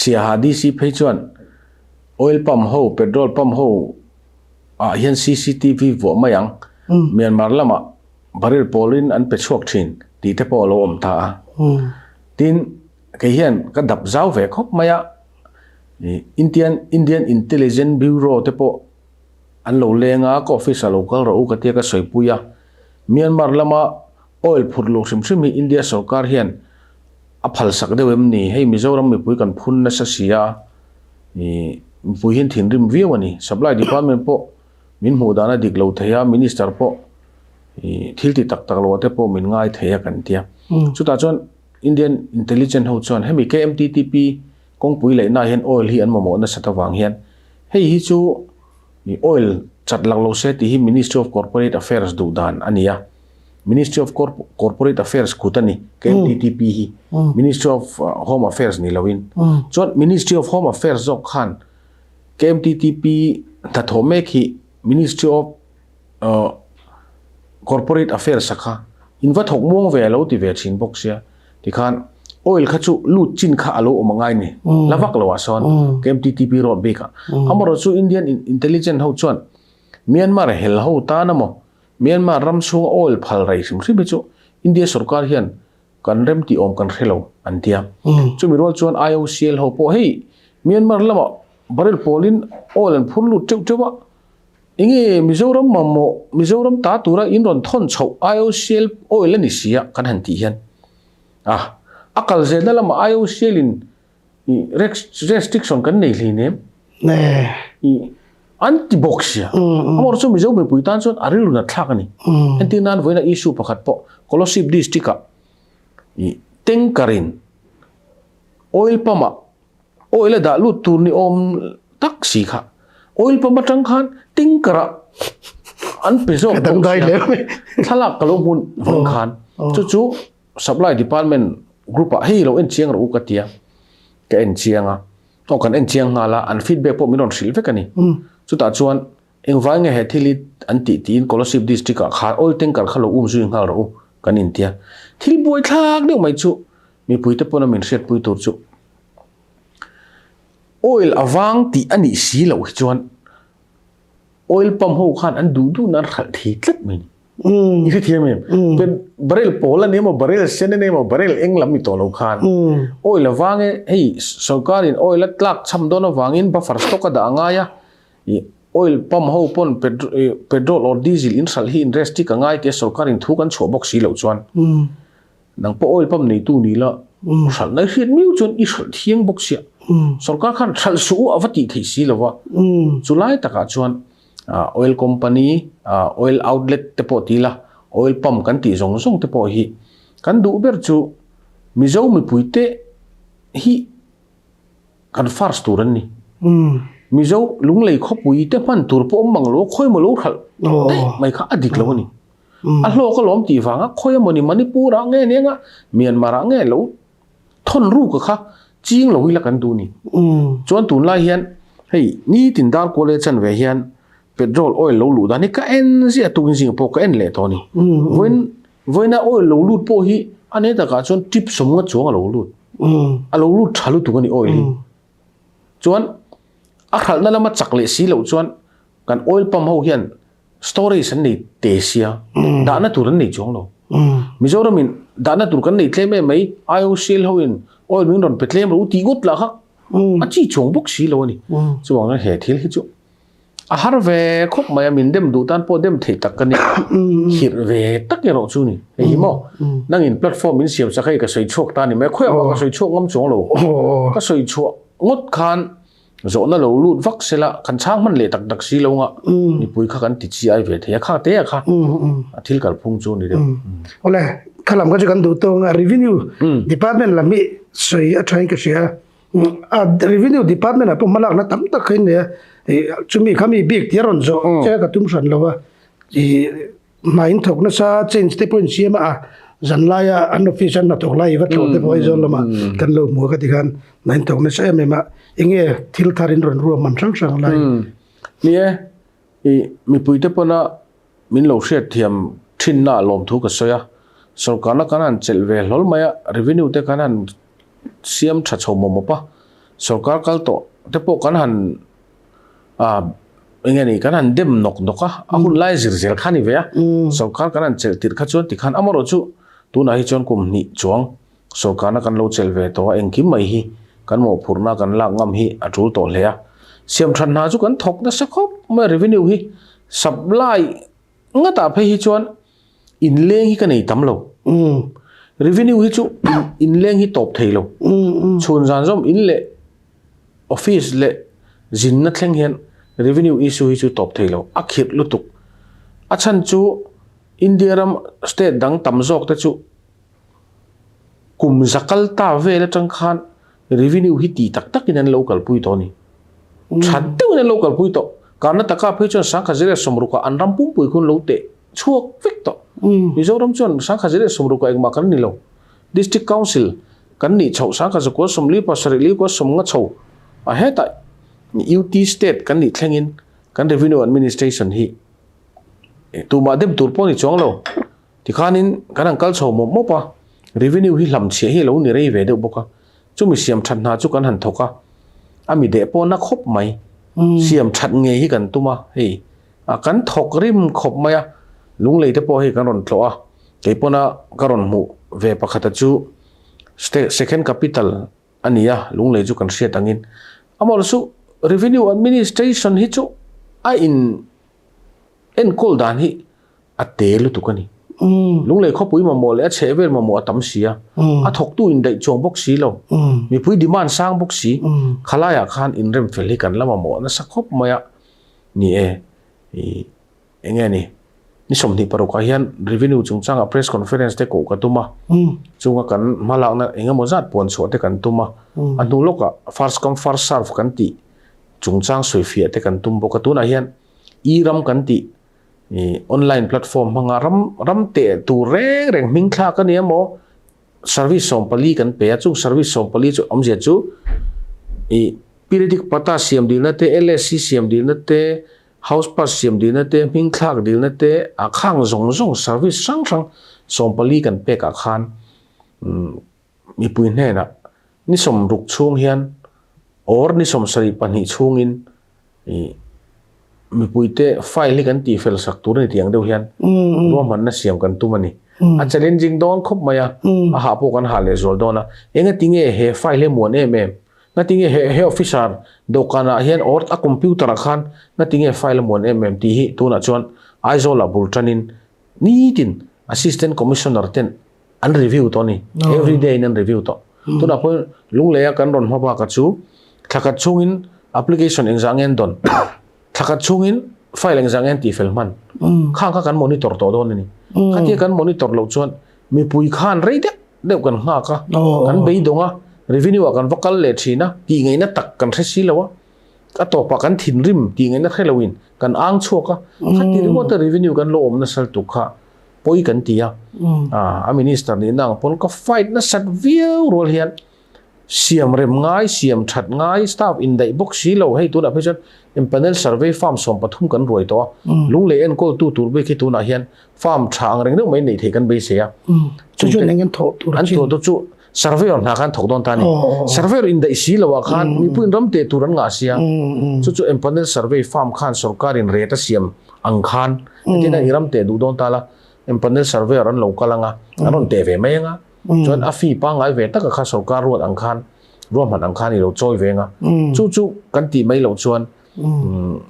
Siaha DC phei chuan oil pump ho, petrol pump ho ah hian cctv vuah mai ang, Myanmar lamah barrel pawlin an pe chhuak thin tih te pawh a lo awm ta a. Tin, kei hian ka dap zau ve khawp mai a, Indian Indian Intelligence Bureau te pawh an lo leng a, ka office ah lo kal rawh u ka tia ka sawipui a. Myanmar lama oil phurh luh hrim hrim hi India sorkar hian a phalsak deuh em ni? Hei Mizoram mipui kan phun nasa si a, ih mipui hian thinrim viau a ni. Supply department pawh min hmuh dan a dik lo thei a, minister pawh ih thil ti tak tak lo ah te pawh min ngai thei a kan tia. Chutah chuan Indian intelligence ho chuan hemi KMTTP Kawngpui laihna hian oil hi an mamawh nasat avang hian hei hi chu oil chat lak lo se tih hi Ministry of Corporate Affairs duh dan a ni a. Ministry of Corporate Affairs kut a ni, KMTTP hi Ministry of Home Affairs ni loin. Chuan Ministry of Home Affairs zawk khan KMTTP hnathawh mek hi Ministry of Corporate Affairs a kha in va thawk muang ve a lo ti ve thin bawk sia. Tikhan oil kha chu lut chin kha a lo awm a ngai ni. La vak lo ah sawn KMTTP road bik ah. Amarawh chu Indian intelligence ho chuan Myanmar hel ho tan emaw Myanmar ram chhunga oil phal rei hrim hrim hi chu India sorkar hian kan rem tih awm kan hre lo an tia. Chumi rual chuan IOCL ho pawh hei Myanmar lamah barrel pawlin oil an phur lut teuh teuh a, Enge Mizoram mamawh, Mizoram ta tura in rawn thawn chhoh IOCL oil a ni si a kan han tih hian a a kal zelna lamah IOCL in restriction kan nei hlei nem an ti bawk sia. Amaherawhchu chu Mizo mipui tan chuan a rilru nat thlak a ni. Entir nan vawiina issue pakhat pawh Kolasib district ah tanker in oil pump ah Oil a dah lut tur ni awm tak si kha. Oil pump atang khan tinker ah an pe zawk bawk sia. Thlalak ka lo hmun vang khan. Chu chu supply department group ah hei lo en chiang rawh u ka tia. Ka en chiang a. Aw kan en chiang nghal a, an feedback pawh min rawn hrilh vek a ni. Chutah chuan engvai nge he thil hi an tih tiin Kolasib district ah khan oil tanker kha lo um zui nghal rawh u kan intia. Thil buaithlak deuh mai chu Mipuite pawn a min hriatpui tur chu oil a vang tih a nih si loh hi chuan oil pump ho khan an duh duh nan hralh thei tlat mai ni. I hrethiam em? Barrel pawl a ni emaw, barrel sen a ni emaw, barrel eng lam ni tawh lo khan oil avang e, hei sorkarin oil a tlak cham dawn avangin buffer stock a dah a ngai a, ih oil pump ho pawn petrol or diesel in hralh hi in restrict a ngai tia sorkarin thu kan chhuah bawk si loh chuan nang pawh oil pump neitu ni la hralh na i hriat miau chuan i hralh thiang bawk sia. Sorkar khan hralh suh u a va tih theih si lo va, chulai takah chuan Oil company, oil outlet te pawh ti ila, oil pump kan tih zawng zawng te pawh hi kan duh ber chu Mizo mipuite hi kan first tur an ni. Mizo lunglei khawpui te hman tur pawh awm mang lo a, khawi emaw lo hralh daih mai kha a dik lo a ni. A hlawk alawm tih vanga khawi emaw ni Manipur ah nge nia nga Myanmar ah nge lo Thawn ruka kha ching lo ila kan duh ni. Chuan tunlai hian hei nitin dar kual e chan ve hian petrol oil lo luh dan hi ka en ziah tukin zingah pawh ka en leh tawh a ni. Vawiin vawiina oil lo lut pawh hi a nei takah chuan trip sawmnga chuang a lo lut. A lo lut tha lutuk a ni oil hi. Chuan a hralhna lama chak leh si loh chuan kan oil pump ho hian Storage an nei te sia, dahna tur an nei chuang lo. Mizoramin dahna tur kan nei tlem em mai, IOCL hoin oil min rawn pe tlem ro tih ngawt lah kha a chi chuang bawk si lo a ni. Chuvangin he thil hi chu a har ve khawp mai a, min dem duh tan pawh dem theih tak ka ni a, hirh ve tak erawh chu ni. Hei hi maw, nangin platform min siam sak hei ka sawi chhuak ta a ni mai, khawiah mah ka sawi chhuak ngam chuang lo. Ka sawi chhuah ngawt khan Zawhna lo lut vak sela kan chhang hman leh tak tak si lo nga mipui kha kan ti chi ai ve thei a kha te a kha a thil kalphung chu ni deuh. Awle kha lam kha chu kan duh tawng a revenue department lam hi sawi a thain ka hria a revenue department ah pawh hmalakna tam tak kha in nei a chumi kha mi bik tia rawn zawh che ka tum hran lo a ih Hna in thawk nasa change te pawh in siam a, zan laia an office an hnathawk lai i va tlawh te pawh Aizawl lamah kan lo hmu a ka ti khan hna in thawk nasa em em a, enge thil thar in rawn ruahman hrang hrang lai. Ni e, i mipui te pawna min lo hriatthiam thinna ah lawmthu ka sawi a, sorkarna kan han chelh ve hlawl mai a, revenue te kan han siam tha chho mawp mawp a, sorkar kal tawh te pawh kan han Ah, enge ni, kan han dem nawk nawk a, a hun lai zir zel kha ni ve a, sorkar kan han chelh tirh kha chuan tikhan amarawh chu tunah hi chuan kum hnih chuang sorkarna kan lo chelh ve tawh a, engkim mai hi kan mawhphurhna kan lak ngam hi a tul tawh hle a. Siamthat hna chu kan thawk nasa khawp mai a, revenue hi supply ngatah phei hi chuan inleng hi ka nei tam lo. Revenue hi chu inleng hi tawp thei lo. Chhun zan zawm in leh Office leh zinna thleng hian revenue issue hi chu tawp thei lo, a khirh lutuk. A chhan chu India ram state dang tam zawk te chu kum za kal ta vel atang khan revenue hi ti tak takin an lo kalpui tawh a ni. Tha deuhin an lo kalpui tawh. Karnataka phei chuan sangkhat zir leh sawmrukah an ram pumpui khu an lo teh chhuak vek tawh. Mizoram chuan sangkhat zir leh sawmrukah engmah kan ni lo. District Council kan nih chhoh sangkhat zakua sawmli pasarih li kua sawmnga chho a hetah UT State kan nih thlengin kan Revenue Administration hi tumah dem tur pawh a ni chuang lo. Tikhanin kan han kal chho mawp mawp a, Revenue hi hlamchhiah hi a lo ni rei ve deuh bawk a, chumi siam that hna chu kan han thawk a, a mi deh pawh na khawp mai, siam that ngei hi kan tum a, hei a kan thawk rim khawp mai a, lunglei te pawh hei kan rawn tlawh a. Kei pawna ka rawn hmuh ve pakhata chu State Second Capital a ni a, Lunglei chu kan hriat angin. Amaherawhchu chu Revenue Administration hi chu a in enkawl dan hi a te lutuk a ni. Lunglei khawpui mamawh leh a chheh vel mamawh a tam si a, a thawktu indaih chuang bawk si lo, mipui demand sang bawk si, khalaiah khan inremfel hi kan la mamawh nasa khawp mai a ni e. Eng nge ni? Ni 26 ah hian Revenue chungchangah Press Conference te koh ka tum a, chunga kan hmalakna eng emaw zat puan chhuah te kan tum a, a hnu lawkah First Come First Serve kan tih chungchang sawifiah te kan tum bawk a. Tunah hian e-ram kan tih online platform hmanga ram ram teh tur reng reng hming thlak a ni emaw service 14 kan pe a, chung service 14 chu awmzia chu ih periodic patta siam dilna te, LSC siam dilna te, House pass siam dilna te, hming thlak dilna te, a khang zawng zawng service hrang hrang 14 kan pek ah khan mipui hnenah ni 60 chhung hian or ni 72 chhungin ih Mipuite file hi kan tihfel sak tur a ni tih ang deuh hian ruahmanna siam kan tum a ni. A challenging dawn khawp mai a, a hah pawh kan hah leh zual dawn a. Engatinge he file hi muan em em? Ngatinge he he officer dawhkanah hian or a computer ah khan ngatinge file a muan em em tih hi tunah chuan Aizawlah bul tanin nitin Assistant Commissioner ten an review tawh a ni. Every day in an review tawh. Tunah pawh Lungleia kan rawn hma baka chu thlakhat chhungin application engzah nge an dawn? Thlakhat chhungin file engzah nge an tihfel hman? Khang kha kan monitor tawh dawn a ni. Khatia kan monitor loh chuan mipui khan rei deuh deuh kan nghak a, kan beidawng a, revenue ah kan va kal leh thin a, tih ngaihna tak kan hre si lo a, a tawpah kan thinrim tih ngaihna hre loin kan ang chhuak a, khati ringawta revenue kan lo awm nasal tuk kha pawi kan ti a, a minister nihna ang pawn ka fight nasat viau rual hian siam rem ngai, siam that ngai, staff indaih bawk si lo, hei tunah phei chuan empanel survey farm 13 kan ruai tawh a, lunglei enkawltu tur bik hi tunah hian farm tha ang reng deuh mai neih theih kan beisei a. Chu chuan eng an thawh tur An thawh tur chu surveyor hna khan thawk dawn ta a ni. Surveyor indaih si lo ah khan mipuiin ram teh tur an ngah sia. Chu chu empanel survey farm khan sorkarin rate a siam ang khan hetin a i ram teh duh dawn ta la empanel surveyor an lo kal anga an rawn teh ve mai anga chuan a fee pangngai ve taka kha sorkar ruat ang khan ruahman ang khan i lo chawi ve anga chu chu kan tih mai loh chuan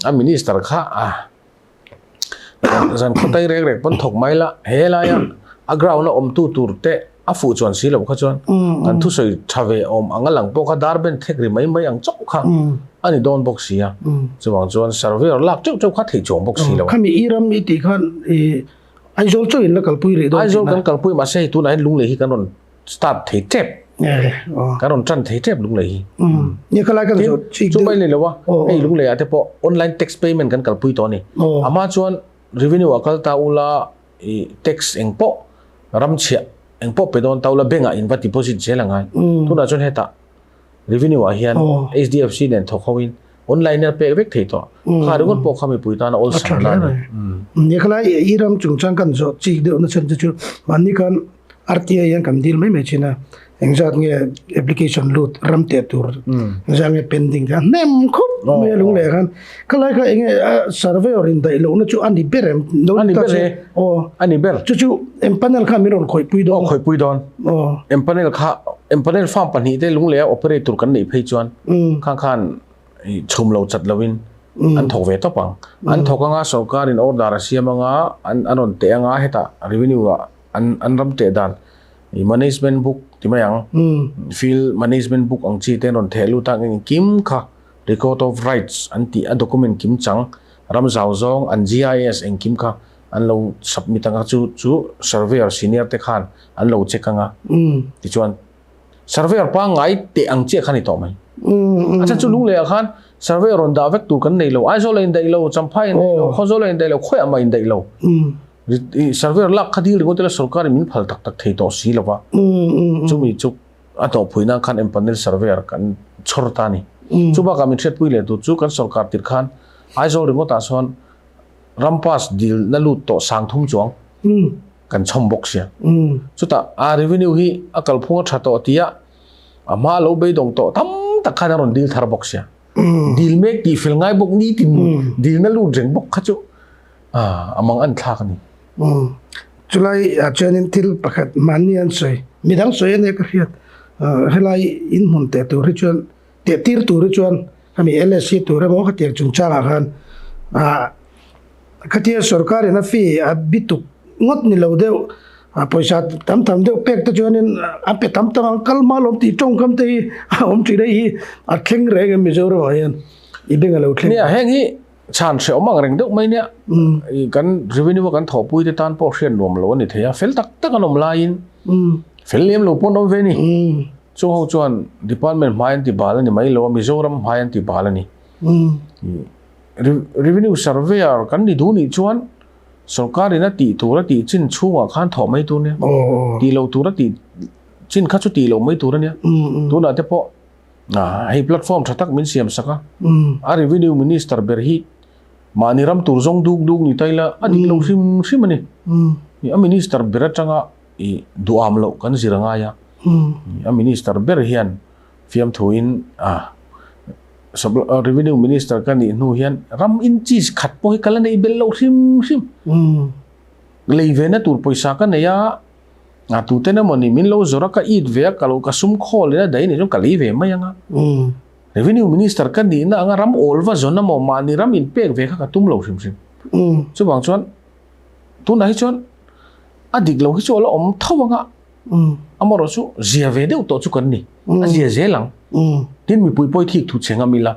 a minister kha a zan khawtai rek rek pawn thawk mai la he laia a ground a awmtu tur te a fuh chuan si lo kha chuan kan thusawi tha ve awm ang a lang pawh kha dar ben thek ri mai mai ang chauh kha a ni dawn bawk si a chuvang chuan surveyor lak teuh teuh kha theih chuang bawk si lo. Khami i ram i tih khan i Aizawl chauh in la kalpui rih dawn Aizawl kan kalpui mahse hei tunah hian Lunglei hi kan rawn start thei tep kan rawn tan thei tep Lunglei hi. Ni khalai kan zawh chik deuh. Chu mai ni lo a hei Lunglei ah te pawh online tax payment kan kalpui tawh a ni. Amah chuan revenue ah kal ta ula i tax eng pawh ram chhiah eng pawh pe dawn ta ula bank ah in va deposit zel a ngai. Tunah chuan hetah revenue ah hian HDFC nen thawk ho in online a pek vek thei tawh. Kha ringawt pawh kha mipui tan a awlsam la a ni. Ni khalai i ram chungchang kan zawh chik deuh na chhan te chu mahni khan RTI hian kan deal mai mai thin a, engzat nge application lut ram teh tur engzat nge pending te a hnem khawp mai a lung leh khan khalai kha enge a surveyor in daih lohna chu a ni ber em lo ni ta se aw a ni ber chu chu empanel kha min rawn khawih pui dawn khawih pui dawn aw empanel kha empanel farm pahnih te lung leh a operate tur kan neih phei chuan khang khan chhum lo chat lovin an thawk ve tawp ang an thawk anga sorkar in order a siam anga an rawn teh anga hetah revenue ah an an ram teh dan i management book ti mai ang field management book ang chi te an rawn theh lut a engkim kha record of rights an tih a document kim chang ram zau zawng an GIS engkim kha an lo submit anga chu chu surveyor senior te khan an lo check anga tichuan surveyor pangngai teh ang chiah kha ni tawh mai. A chhan chu Lunglei ah khan surveyor rawn dah vek tur kan nei lo Aizawl a indaih lo Champhai a indaih lo Khawzawl a indaih lo khawiah mah a indaih lo. Surveyor lak kha dil ringawt ila sorkar in min phal tak tak thei tawh si lo va. Chumi chu a hnawhphui nan khan empanel surveyor kan chhawr ta a ni. Chu bakah min hriatpui leh tur chu kan sorkar tir khan Aizawl ringawtah sawn ram pass dil na lut tawh 3000 chuang kan chhawm bawk sia. Chutah a revenue hi a kalphung a tha tawh tia a hma lo beidawng tawh tam tak khan a rawn dil thar bawk sia. Dil mek tih fel ngai bawk nitin dilna lut reng bawk kha chu A mang an thlak a ni. Chulai ah chuanin thil pakhat mahni an sawi, midang sawi a nia ka hriat. Helai in hmun teh tur hi chuan, teh tir tur hi chuan hemi LSC tur emaw khatiang chungchangah khan khatia sorkarin a fee a bituk ngawt ni lo deuh, pawisa tam tham deuh pek te chuanin a pe tam tam ang kal hma lawm tih tawngkam te hi a awm thin a hi a thleng reng em Mizoramah hian i beng a lo thleng. Nia heng hi Chhan hrehawm ang reng deuh mai nia. Kan revenue a kan thawhpui te tan pawh hriat nuam lo a ni thei a, fel tak tak an awm laiin fel lem lo pawh an awm ve ni. Chu ho chuan department hmai an ti bal a ni mai lo a, Mizoram hmai an ti bal a ni. Revenue surveyor kan ni duh nih chuan sorkarin a tih tur a tih chin chhungah khan thawh mai tur nia. Tih loh tur a tih chin kha chu tih loh mai tur a nia. Tunah te pawh Hei platform tha tak min siam sak a, a revenue minister ber hi mahni ram tur zawng duk duk ni ta ila a dik lo hrim hrim a ni. A minister ber atanga i duham loh kan zir a ngai a, a minister ber hian fiamthuin Revenue Minister ka nih hnu hian ram inches khat pawh hi ka la neih belh loh hrim hrim. Lei ve na tur pawisa ka nei a, a tuten emaw ni min lo zawrh a ka it ve a, ka lo ka sum khawl in a daih a nih chuan ka lei ve mai ang a. Revenue Minister ka nihna anga ram awl va zawn emaw mahni ram inpek ve kha ka tum lo hrim hrim. Chuvang chuan tunah hi chuan a dik lo hi chu a la awm tho ang a, Amaherawh chu zia ve deuh tawh chu kan ni. A zia zel ang. Tin mipui pawh i thik thu che ngam ila.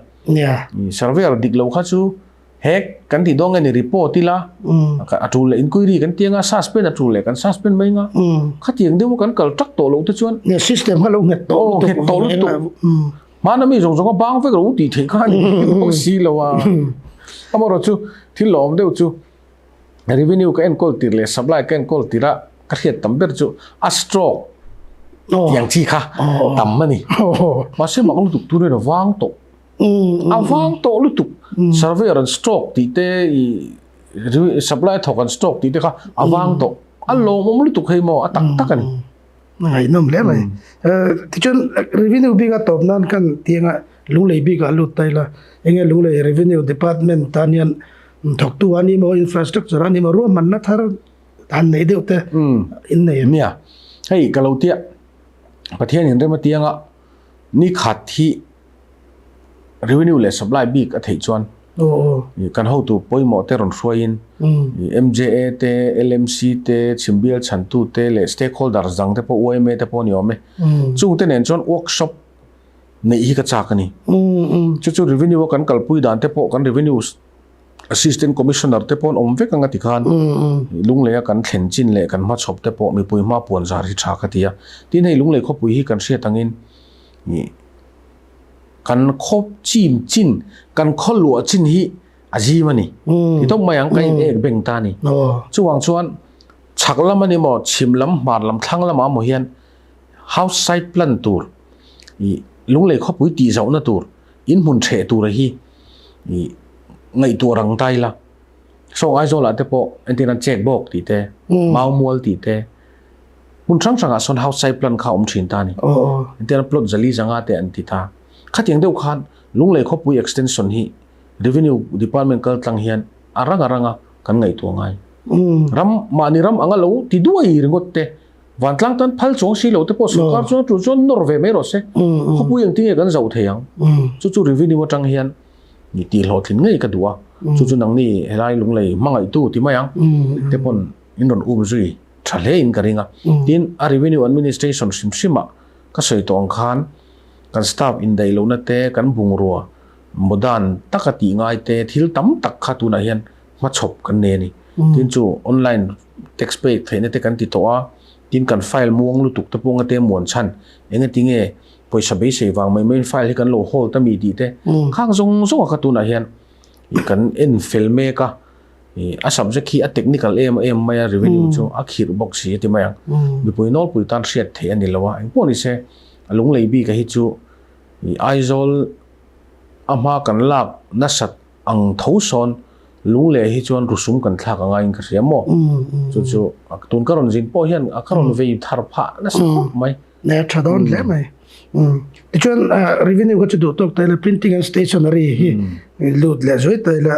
Surveyor dik lo kha chu hek kan tih dawn nge ni report ila a tul leh inquiry kan ti anga suspend a tul leh kan suspend mai anga khatiang deuha kan kal tak tawh loh te chuan system kha lo nghet tawh lutuk nghet tawh lutuk hmana mi zawng zawng a bang vek lo tih theih kha a ni bawk si lo a. Amaherawh chu thil lawm deuh chu Revenue ka enkawl tir leh supply ka enkawl tir a ka hriat tam ber chu a stroke tiang chi kha tam a ni. Mahse mak lutuk tur hian a vang tawh. A vang tawh lutuk. Surveyor an stroke tih te i supply thawk an stroke tih te kha a vang tawh. A lawmawm lutuk hei maw a tak tak a ni. Ngaihnawm hle mai. Tichuan revenue bik a tawp nan khan tianga Lunglei bikah lut ta ila, enge Lunglei Revenue Department tan hian thawktu a ni maw, infrastructure a ni maw, ruahmanna thar han nei deuh te in nei em? Nia, hei ka lo tia, Pathian in rem atianga ni khat hi Revenue leh Supply bik a theih chuan kan hotu pawimawh te rawn hruaiin MJA te, LMC te, Chhimbial chhantu te leh stakeholders dang te pawh YMA te pawh a ni awm e. Chungte nen chuan workshop neih hi ka chak a ni. Chu chu revenue a kan kalpui dan te pawh kan revenue assistant commissioner te pawh an awm vek ang a ti khan Lunglei a kan thlen chin leh kan hmachhawp te pawh mipui hma puan zar hi tha ka ti a. Tin hei Lunglei khawpui hi kan hriat angin kan khaw chim chin kan khaw luah chin hi a zim a ni. Ti tawp mai ang ka in ek beng ta a ni. Chuvang chuan chhak lam a ni maw chhim lam hmar lam thlang lamah maw hian House site plan tur i Lunglei khawpui tih zauhna tur in hmun ṭheh tura hi i ngaihtuah rang ta ila. Saw Aizawlah te pawh entir nan check bawk tih te, mau mual tih te, hmun hrang hrangah sawn house site plan kha a awm ṭhin ta a ni. Entir nan plot zali zanga te an ti ta. Khatiang deuh khan Lunglei khawpui extension hi Revenue Department kal tlang hian a rang a ranga kan ngaihtuah ngai. Ram mahni ram anga lo ti duai ringawt te Vantlang tan phal chuang si lo te pawh sorkar chuan a tul chuan nawr ve mai rawh se. Khawpui engtin nge kan zoh thei ang? Chu chu revenue atang hian ni tih hlawhtlin ngei ka duh a. Chu chu nangni helai lunglei hmangaihtu ti mai ang te pawn in rawn um zui tha hle in ka ring a. Tin, a revenue administration hrim hrim ah ka sawi tawh ang khan kan staff indaih lohna te, kan bungrua modern taka tih ngai te thil tam tak kha tunah hian hmachhawp kan nei a ni. Tin chu online tax pek theihna te kan ti tawh a, tin kan file muang lutuk te pawh ngate muan chhan engati nge pawisa beisei vang mai maiin file hi kan lo hold a mi tih te khang zawng zawng a kha tunah hian kan en fel mek a, a subject hi a technical em em mai a revenue chu a khirh bawk si a ti mai ang. Mipui nawlpui tan hriat theih a ni lo a, engpawh ni se a lunglei bik a hi chu Aizawl a hma kan lak nasat Ang tho sawn lungleh hi chuan rusum kan thlak a ngaiin ka hria maw? Chu chu tun ka rawn zin pawh hian ka rawn vei thar phah nasa khawp mai. Ne tha dawn hle mai. Tichuan revenue kha chu duh tawk ta ila printing and stationery hi lut leh zui ta ila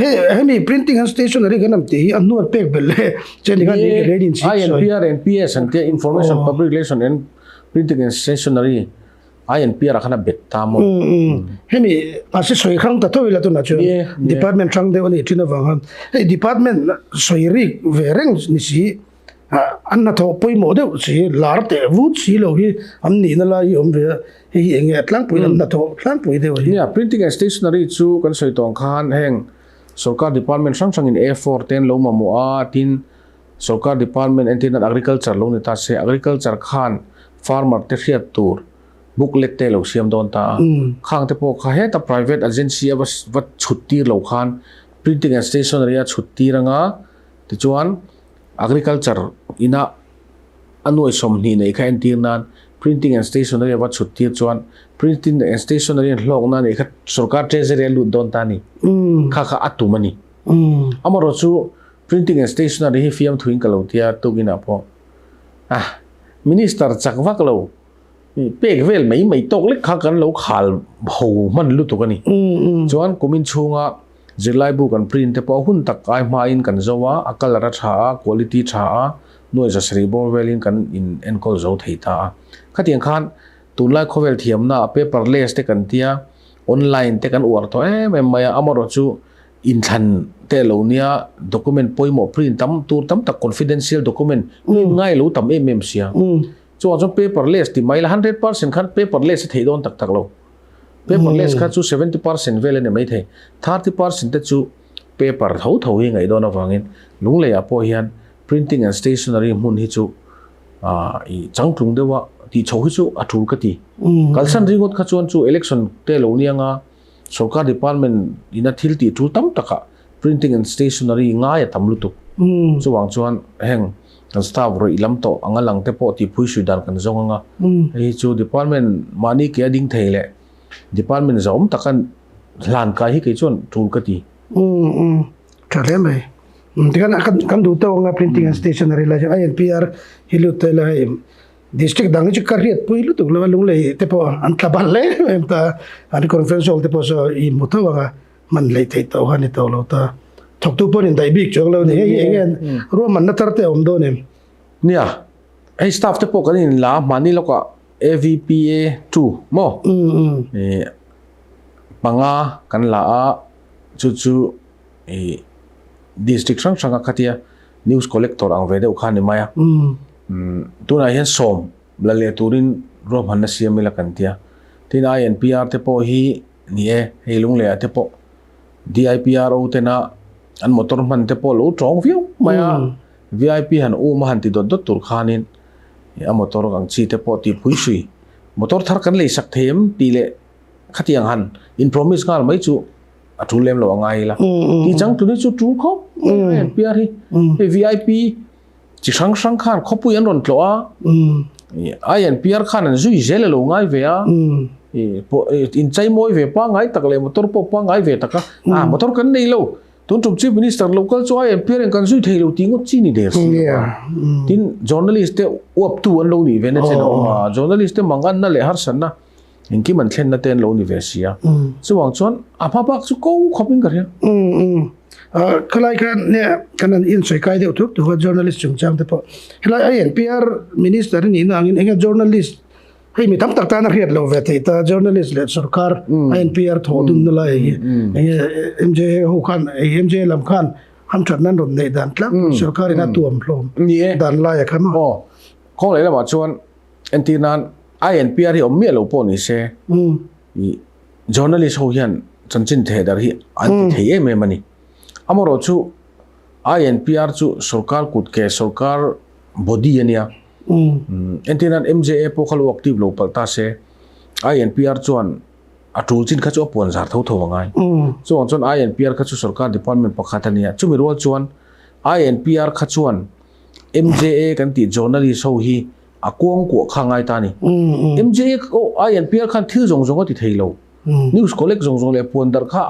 he hemi printing and stationery kan am tih hi a hnuan pek belh leh chen khan ni ka rein in chhip sawi. INPR and PS an tia information public relation and printing and stationery INPR ah khan a bet ta maw? Hemi mahse sawi hrang ta tho ila tunah chuan department hrang deuh a nih thin avang khan hei department sawi rik ve reng ni si an hnathawh pawimawh deuh si lar teh vut si lo hi an nihna lai hi awm ve a hei hi eng nge a tlangpui an hnathawh tlangpui deuh hi. Nia printing and stationery chu kan sawi tawh ang khan heng sorkar department hrang hrangin A4 te an lo mamawh a tin Sorkar department entir nan agriculture lo ni ta se, agriculture khan farmer te hriat tur booklet te lo siam dawn ta a. Khang te pawh kha heta private agency a va chhut tir lo khan printing and stationery a chhut tir anga tichuan agriculture ina a nuai 20 nei kha entir nan printing and stationery a va chhut tir chuan printing and stationery an hlawkna nei kha sorkar treasury a lut dawn ta a ni. Kha kha a tum a ni. Amaherawhchu Printing and stationery hi fiamthuin ka lo tia tukinah pawh ah Minister chak vak lo. Pek vel mai mai tawk lek kha kan lo khal ho hman lutuk a ni. Chuan kumin chhunga zirlaibu kan print te pawh hun tak ai hmain kan zo a, a colour a tha a, quality tha a, nuai zasarih bawr velin kan in enkawl zo thei ta a. Khatiang khan tunlai khawvel thiamna ah paperless te kan tia, online te kan uar tawh em em mai a, amaherawhchu inthlan te lo nia document pawimawh print tam tur tam tak confidential document print ngai lo tam em em sia. Chuan chuan paperless ti mai la 100% khan paperless a theih dawn tak tak lo. Paperless kha chu 70% vel a ni mai thei. 30% te chu paper tho tho hi ngaih dawn avangin Lungleiah pawh hian printing and stationery hmun hi chu i changtlung deuha tih chho hi chu a tul ka ti. Kalsan ringawt kha chuan chu election te lo nia nga sorkar department ina thil tih tul tam takah Printing and stationery ngai a tam lutuk. Chuvang chuan heng kan staff rawih lam tawh anga lang te pawh tih phui sui dan kan zawng anga. Hei hi chu department mahni ke a ding thei leh department zahawm taka hlan kai hi kei chuan tul ka ti. Tha hle mai. Tikhan kan duh tawk anga printing and stationery lai chuan INPR hi lut ta ila hei district dang hi chu ka riat pui lutuk lo a Lunglei te pawh an tla bal hle em ta an conference hall te pawh saw i hmu tho anga. Hman lei theih tawh kha ni tawh lo ta. Thawktu pawhin in daih bik chuang lo ni. Hei hi eng nge ruahmanna thar te a awm dawn em? Nia, hei staff te pawh kan in la mahni lawkah AVPA 2 maw? Panga kan la a, chu chu i district hrang hranga khatia news collector ang ve deuh kha ni mai a. Tunah hian sawm la leh turin ruahmanna siam ila kan tia. Tin INPR te pawh hi Ni e, hei Lungleiah te pawh DIPRO tena an motor hman te pawh lo tawng viau mai a, VIP han um a han ti dawt dawt tur khanin a motor ang chi te pawh tihpui hrui, motor thar kan lei sak thei em tih leh khatiang han in promise nghal mai chu a tul lem lo a ngai ila. Tih chang tuni chu tul khawp mai a NPR hi. Hei VIP chi hrang hrang khan khawpui an rawn tlawh a, INPR khan an zui zel a lo ngai ve a, inchei mawi ve pangngai tak leh motor pawh pangngai ve tak a, ah motor kan nei lo, tun tum Chief Minister lo kal chu INPR in kan zui thei lo tih ngawt chi ni der si lo a, tin journalist te uaptu an lo nih ve na chen a awm a, journalist te manganna leh harsatna engkim an thlenna te an lo ni ve si a, chuvang chuan a hma bak chu ko khawpin ka hria. Khalai khan ne kan an insawi kai deuh thuk thuk a journalist chungchang te pawh helai INPR minister a nihna angin enge journalist hei mi tam tak tan a hriat lo ve theih ta journalist leh sorkar INPR thawh dunna lai hi enge MJA ho khan MJA lam khan hamthatna an rawn neih dan tlang sorkar in a tuam hlawm dan lai a kha maw. Aw kawng leh lamah chuan Entir nan INPR hi awm miah lo pawh ni se, i journalist ho hian chanchin theh darh hi an ti thei em em a ni. Amaherawh chu INPR chu sorkar kut ke sorkar body a nia. Entir nan MJA pawh kha lo active lo palh ta se, INPR chuan a tul chin kha chu a puan zar tho tho a ngai. Chuvang chuan INPR kha chu sorkar department pakhat a nia. Chumi rual chuan INPR kha chuan MJA kan tih journalist ho hi a kuang kuah kha ngai ta a ni. MJA INPR khan thil zawng zawng a ti thei lo. News collect zawng zawng leh puan darh kha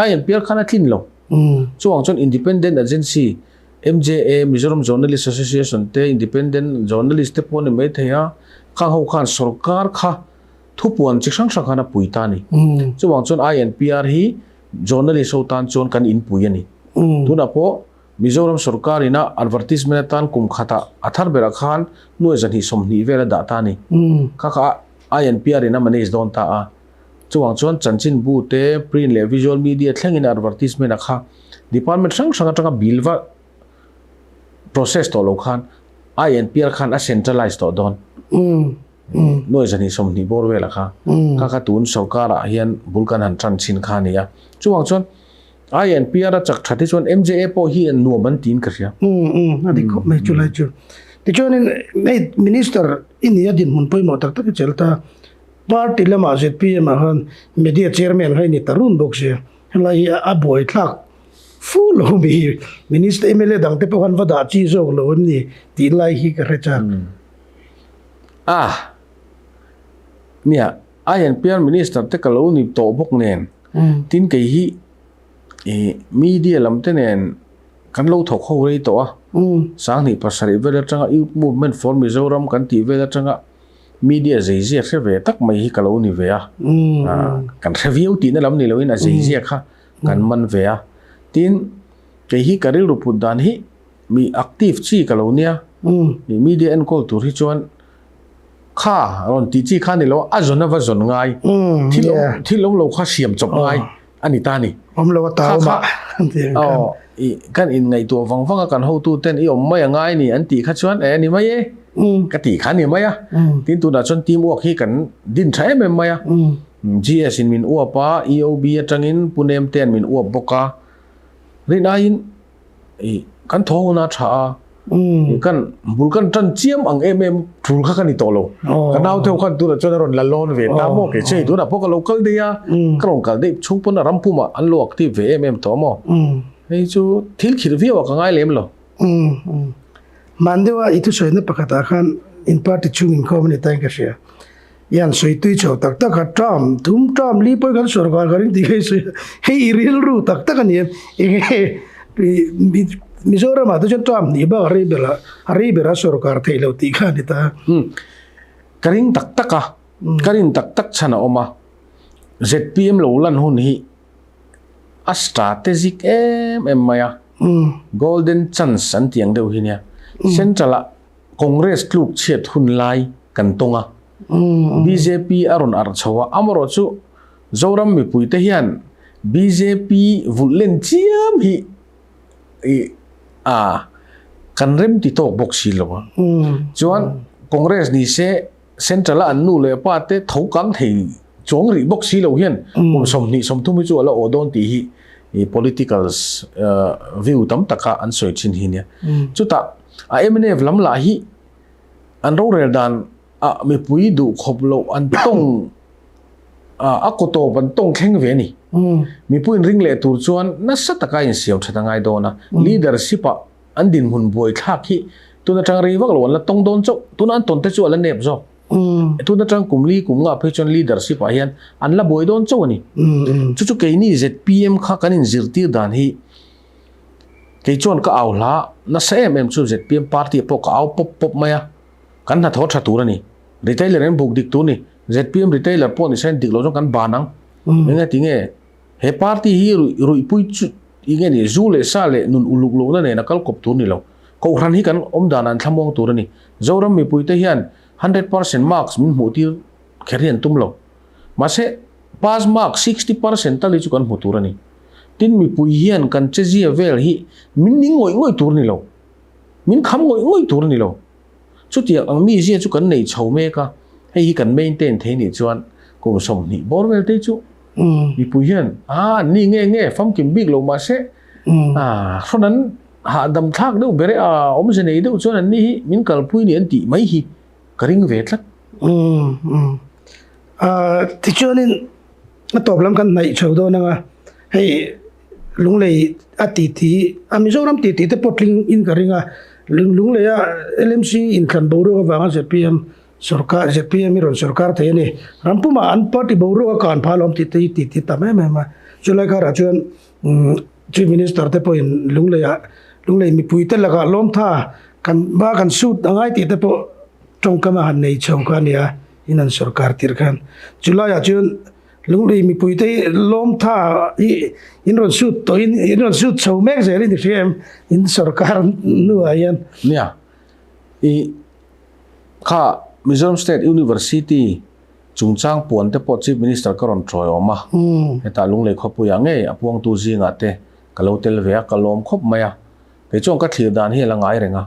INPR khan a tlin lo. Chuvang chuan independent agency MJA, Mizoram Journalist Association te independent journalist te pawh a ni mai thei a, khang ho khan sorkar kha thupuan chi hrang hrang khan a pui ta a ni. Chuvang chuan INPR hi journalist ho tan chuan kan inpui a ni. Tunah pawh Mizoram sorkar ina advertisement atan kum khatah a thar berah khan nuai 220 vel a dah ta a ni. Kha kha INPR in a manage dawn ta a. Chuvang chuan chanchinbu te, print leh visual media thlengin advertisement a kha department hrang hrang atanga bill va process tawh lo khan INPR khan a centralize tawh dawn. Nuai 220 bawr vel a kha. Kha kha tun sorkar ah hian bul kan han tan chhin kha a ni a. Chuvang chuan INPR a chak that hi chuan MJA pawh hi nuam an tiin ka hria. A dik khawp mai chulai chu. Tichuanin hei Minister i nia dinhmun pawimawh tak tak i chelh ta. Party lamah zpm ah khan Media Chairman kha i ni ta run bawk sia. Helai hi a buaithlak fu lo mi. Minister mla dang te pawh khan va dah chi zawk lo em ni tih lai hi ka hre chak. Ah nia INPR Minister te ka lo ni tawh bawk nen tin kei hi ih media lam te nen kan lo thawk ho rei tawh a, 2007 vel atanga Youth Movement for Mizoram kan tih vel atanga Media zeizia hre ve tak mai hi ka lo ni ve a. Kan hre viau tihna lam ni loin a zeizia kha kan man ve a. Tin, kei hi ka rilru put dan hi mi active chi ka lo nia. Media enkawl tur hi chuan kha rawn tih chi kha ni lo a, a zawn a va zawn ngai. Thil awm thil awm lo kha siam chawp ngai a ni ta ni. Awm lo a ta awm a. Aw, kan inngaihtuah vang vang a kan hotu ten i awm mai a ngai ni an tih kha chuan e ni mai e ka tih kha ni mai a. Tin tunah chuan team work hi kan din tha em em mai a. GS in min uap a, EOB atangin Pu Nem te an min uap bawk a. Rin aiin I kan thaw hun a tha a, kan bul kan tan chiam ang em em tul kha ka ni tawh lo. Ka nau theuh khan tunah chuan a rawn la lawn ve ta maw kei che tunah pawh ka lo kal daih a, ka rawn kal daih chhung pawn a ram pumah an lo active ve em em tawh maw. Hei chu thil khirh viau ah ka ngai lem lo. Hman deuha i thusawina pakhatah khan in party chhung inkhawm a ni ta in ka hria. I han sawi tui chho tak tak a, term thum term li pawh kan sawrkar ka ring tih kha i sawi a, hei i rilru tak tak a ni em? Enge Mizoram ah te chuan term hnih bak a rei ber a, a rei ber a sawrkar theih loh tih kha a ni ta. Ka ring tak tak a, ka rin tak tak chhan a awm a, zpm lo lan hun hi a strategic em em mai a, golden chance an tih ang deuh hi nia, central ah Congress tluk chhiat hun lai kan tawng a, bjp a rawn arh chho a, amarawh chu Zoram mipuite hian bjp vulh len chiam hi a kan rem ti tawk bawk si lo a. Chuan Congress ni se Central a an nu leh pa te tho kang thei chuang rih bawk si lo hian kum 20 30 hi chu a la awh dawn tih hi politicals view tam taka an sawi thin hi nia. Chutah A mnf lam lah hi an rorel dan ah mipui duh khawp loh an tawng a kaw tawp an tawng thleng ve a ni. Mipui inring leh tur chuan nasa taka insiam that a ngai dawn a, leadership ah an dinhmun buai thlak hi tun atang rei vak lo an la tawng dawn chauh, tuna an tawn te chu a la nep zawk. Tun atang kum li kum nga phei chuan leadership ah hian an la buai dawn chauh a ni. Chu chu keini zpm kha kan inzirtir dan hi Kei chuan ka au hla nasa em em chu zpm party ah pawh ka au pawp pawp mai a, kan hnathawh tha tur a ni. Retailer in buk dik tur ni. Zpm retailer pawh ni sain dik lo chuan kan ban ang. Enge ti nge he party hi ruihpui chu enge ni zu leh sa leh nun uluk lohna nen a kal kawp tur ni lo. Kohhran hi kan awm dan an thlamuang tur a ni. Zoram mipuite hian 100% marks min hmuh tir kher hi an tum lo. Mahse pass mark 60% tal hi chu kan hmu tur a ni. Tin, mipui hian kan chezia vel hi min ning ngawih ngawih tur a ni lo. Min kham ngawih ngawih tur a ni lo. Chutiang ang mizia chu kan nei chho mek a, hei hi kan maintain thei nih chuan kum 20 bawr vel te chu mipui hian a an ni nge nge famkim bik lo mahse a hrawn an hahdam thlak deuh ber e a awmze nei deuh chuan an ni hi min kalpui ni an tih mai hi ka ring ve tlat. Tichuanin A tawp lam kan hnaih chho dawn anga hei Lunglei a titi a Mizoram titi te pawh tling in ka ring a Lunglei a LMC inthlan boruak avanga zpm sorkar zpm hi rawn sorkar thei a ni rampumah an party boruak a kan phah alawm tih te hi titi tam em em a chulai karah chuan Chief Minister te pawhin Lunglei ah Lunglei mipui te lakah lawmtha kan ba kan suit angai tih te pawh tawngkam a han nei chho kha a ni a. In an sorkar tir khan July ah chuan Lunglei mipui te hi lawmtha hi in rawn sut tawh in in rawn sut chho mek zel in i hria em in sorkar hnuah hian. Nia i kha Mizoram State University chungchang puan te pawh Chief Minister ka rawn tawi awm a, hetah Lunglei khawpuiah ngei a puangtu zingah te ka lo tel ve a, ka lawm khawp mai a. Kei chuan ka thlir dan hi a la ngai reng a,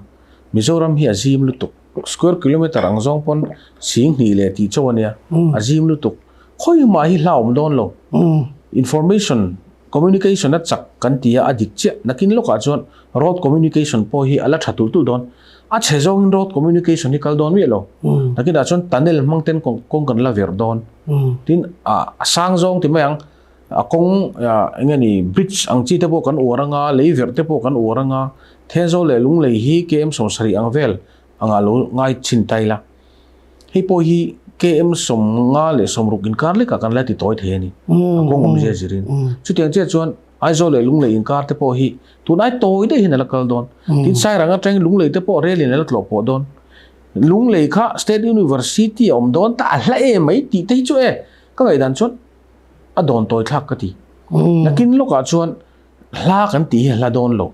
Mizoram hi a zim lutuk. Square kilometer ang zawng pawn 2000 leh tih chauh a nia, a zim lutuk. Khawi mah hi hlauhawm dawn lo. Information communication a chak kan ti a, a dik chiah. Nakin lawkah chuan road communication pawh hi a la tha tulh tulh dawn. A chhe zawngin road communication hi kal dawn miah lo. Nakinah chuan tunnel hmang ten kawng kan la verh dawn. Tin, a sang zawng ti mai ang, a kawng eng nge ni bridge ang chi te pawh kan uar anga, lei verh te pawh kan uar anga, Thenzawl leh Lunglei hi KM 70 ang vel anga lo ngai chhin ta ila. Hei pawh hi KM 50 le 60 inkar lekah kan la ti tawi thei a ni. A kawng awmzia zirin. Chutiang chiah chuan Aizawl leh Lunglei inkar te pawh hi tunai tawi daih hian a la kal dawn. Tin Sairang atangin Lunglei te pawh rel in a la tlawh pawh dawn. Lunglei kha State University a awm dawn ta a hla em mai tih te hi chu e ka ngaihdan chuan a dawn tawi thlak ka ti. Nakin lawkah chuan hla kan tih hi a hla dawn lo.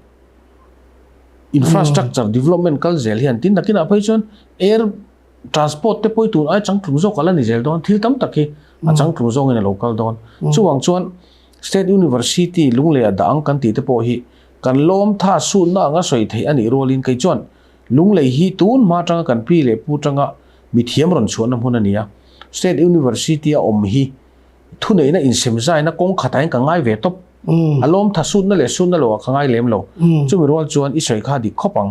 Infrastructure development kal zel hian tin nakinah phei chuan air transport te pawh hi tun ai changtlung zawk a la ni zel dawn. Thil tam tak hi a changtlung zawngin a lo kal dawn. Chuvang chuan State University Lunglei a dah ang kan tih te pawh hi kan lawm tha sutna anga sawi theih a nih rualin kei chuan Lunglei hi tun hma atanga kan pi leh pu tanga mithiam rawn chhuahna hmun a ni a. State University a awm hi thuneihna insemzaina kawng khatah hian ka ngai ve tawp. A lawm tha sutna leh sutna loah ka ngai lem lo. Chumi rual chuan i sawi kha dik khawp ang.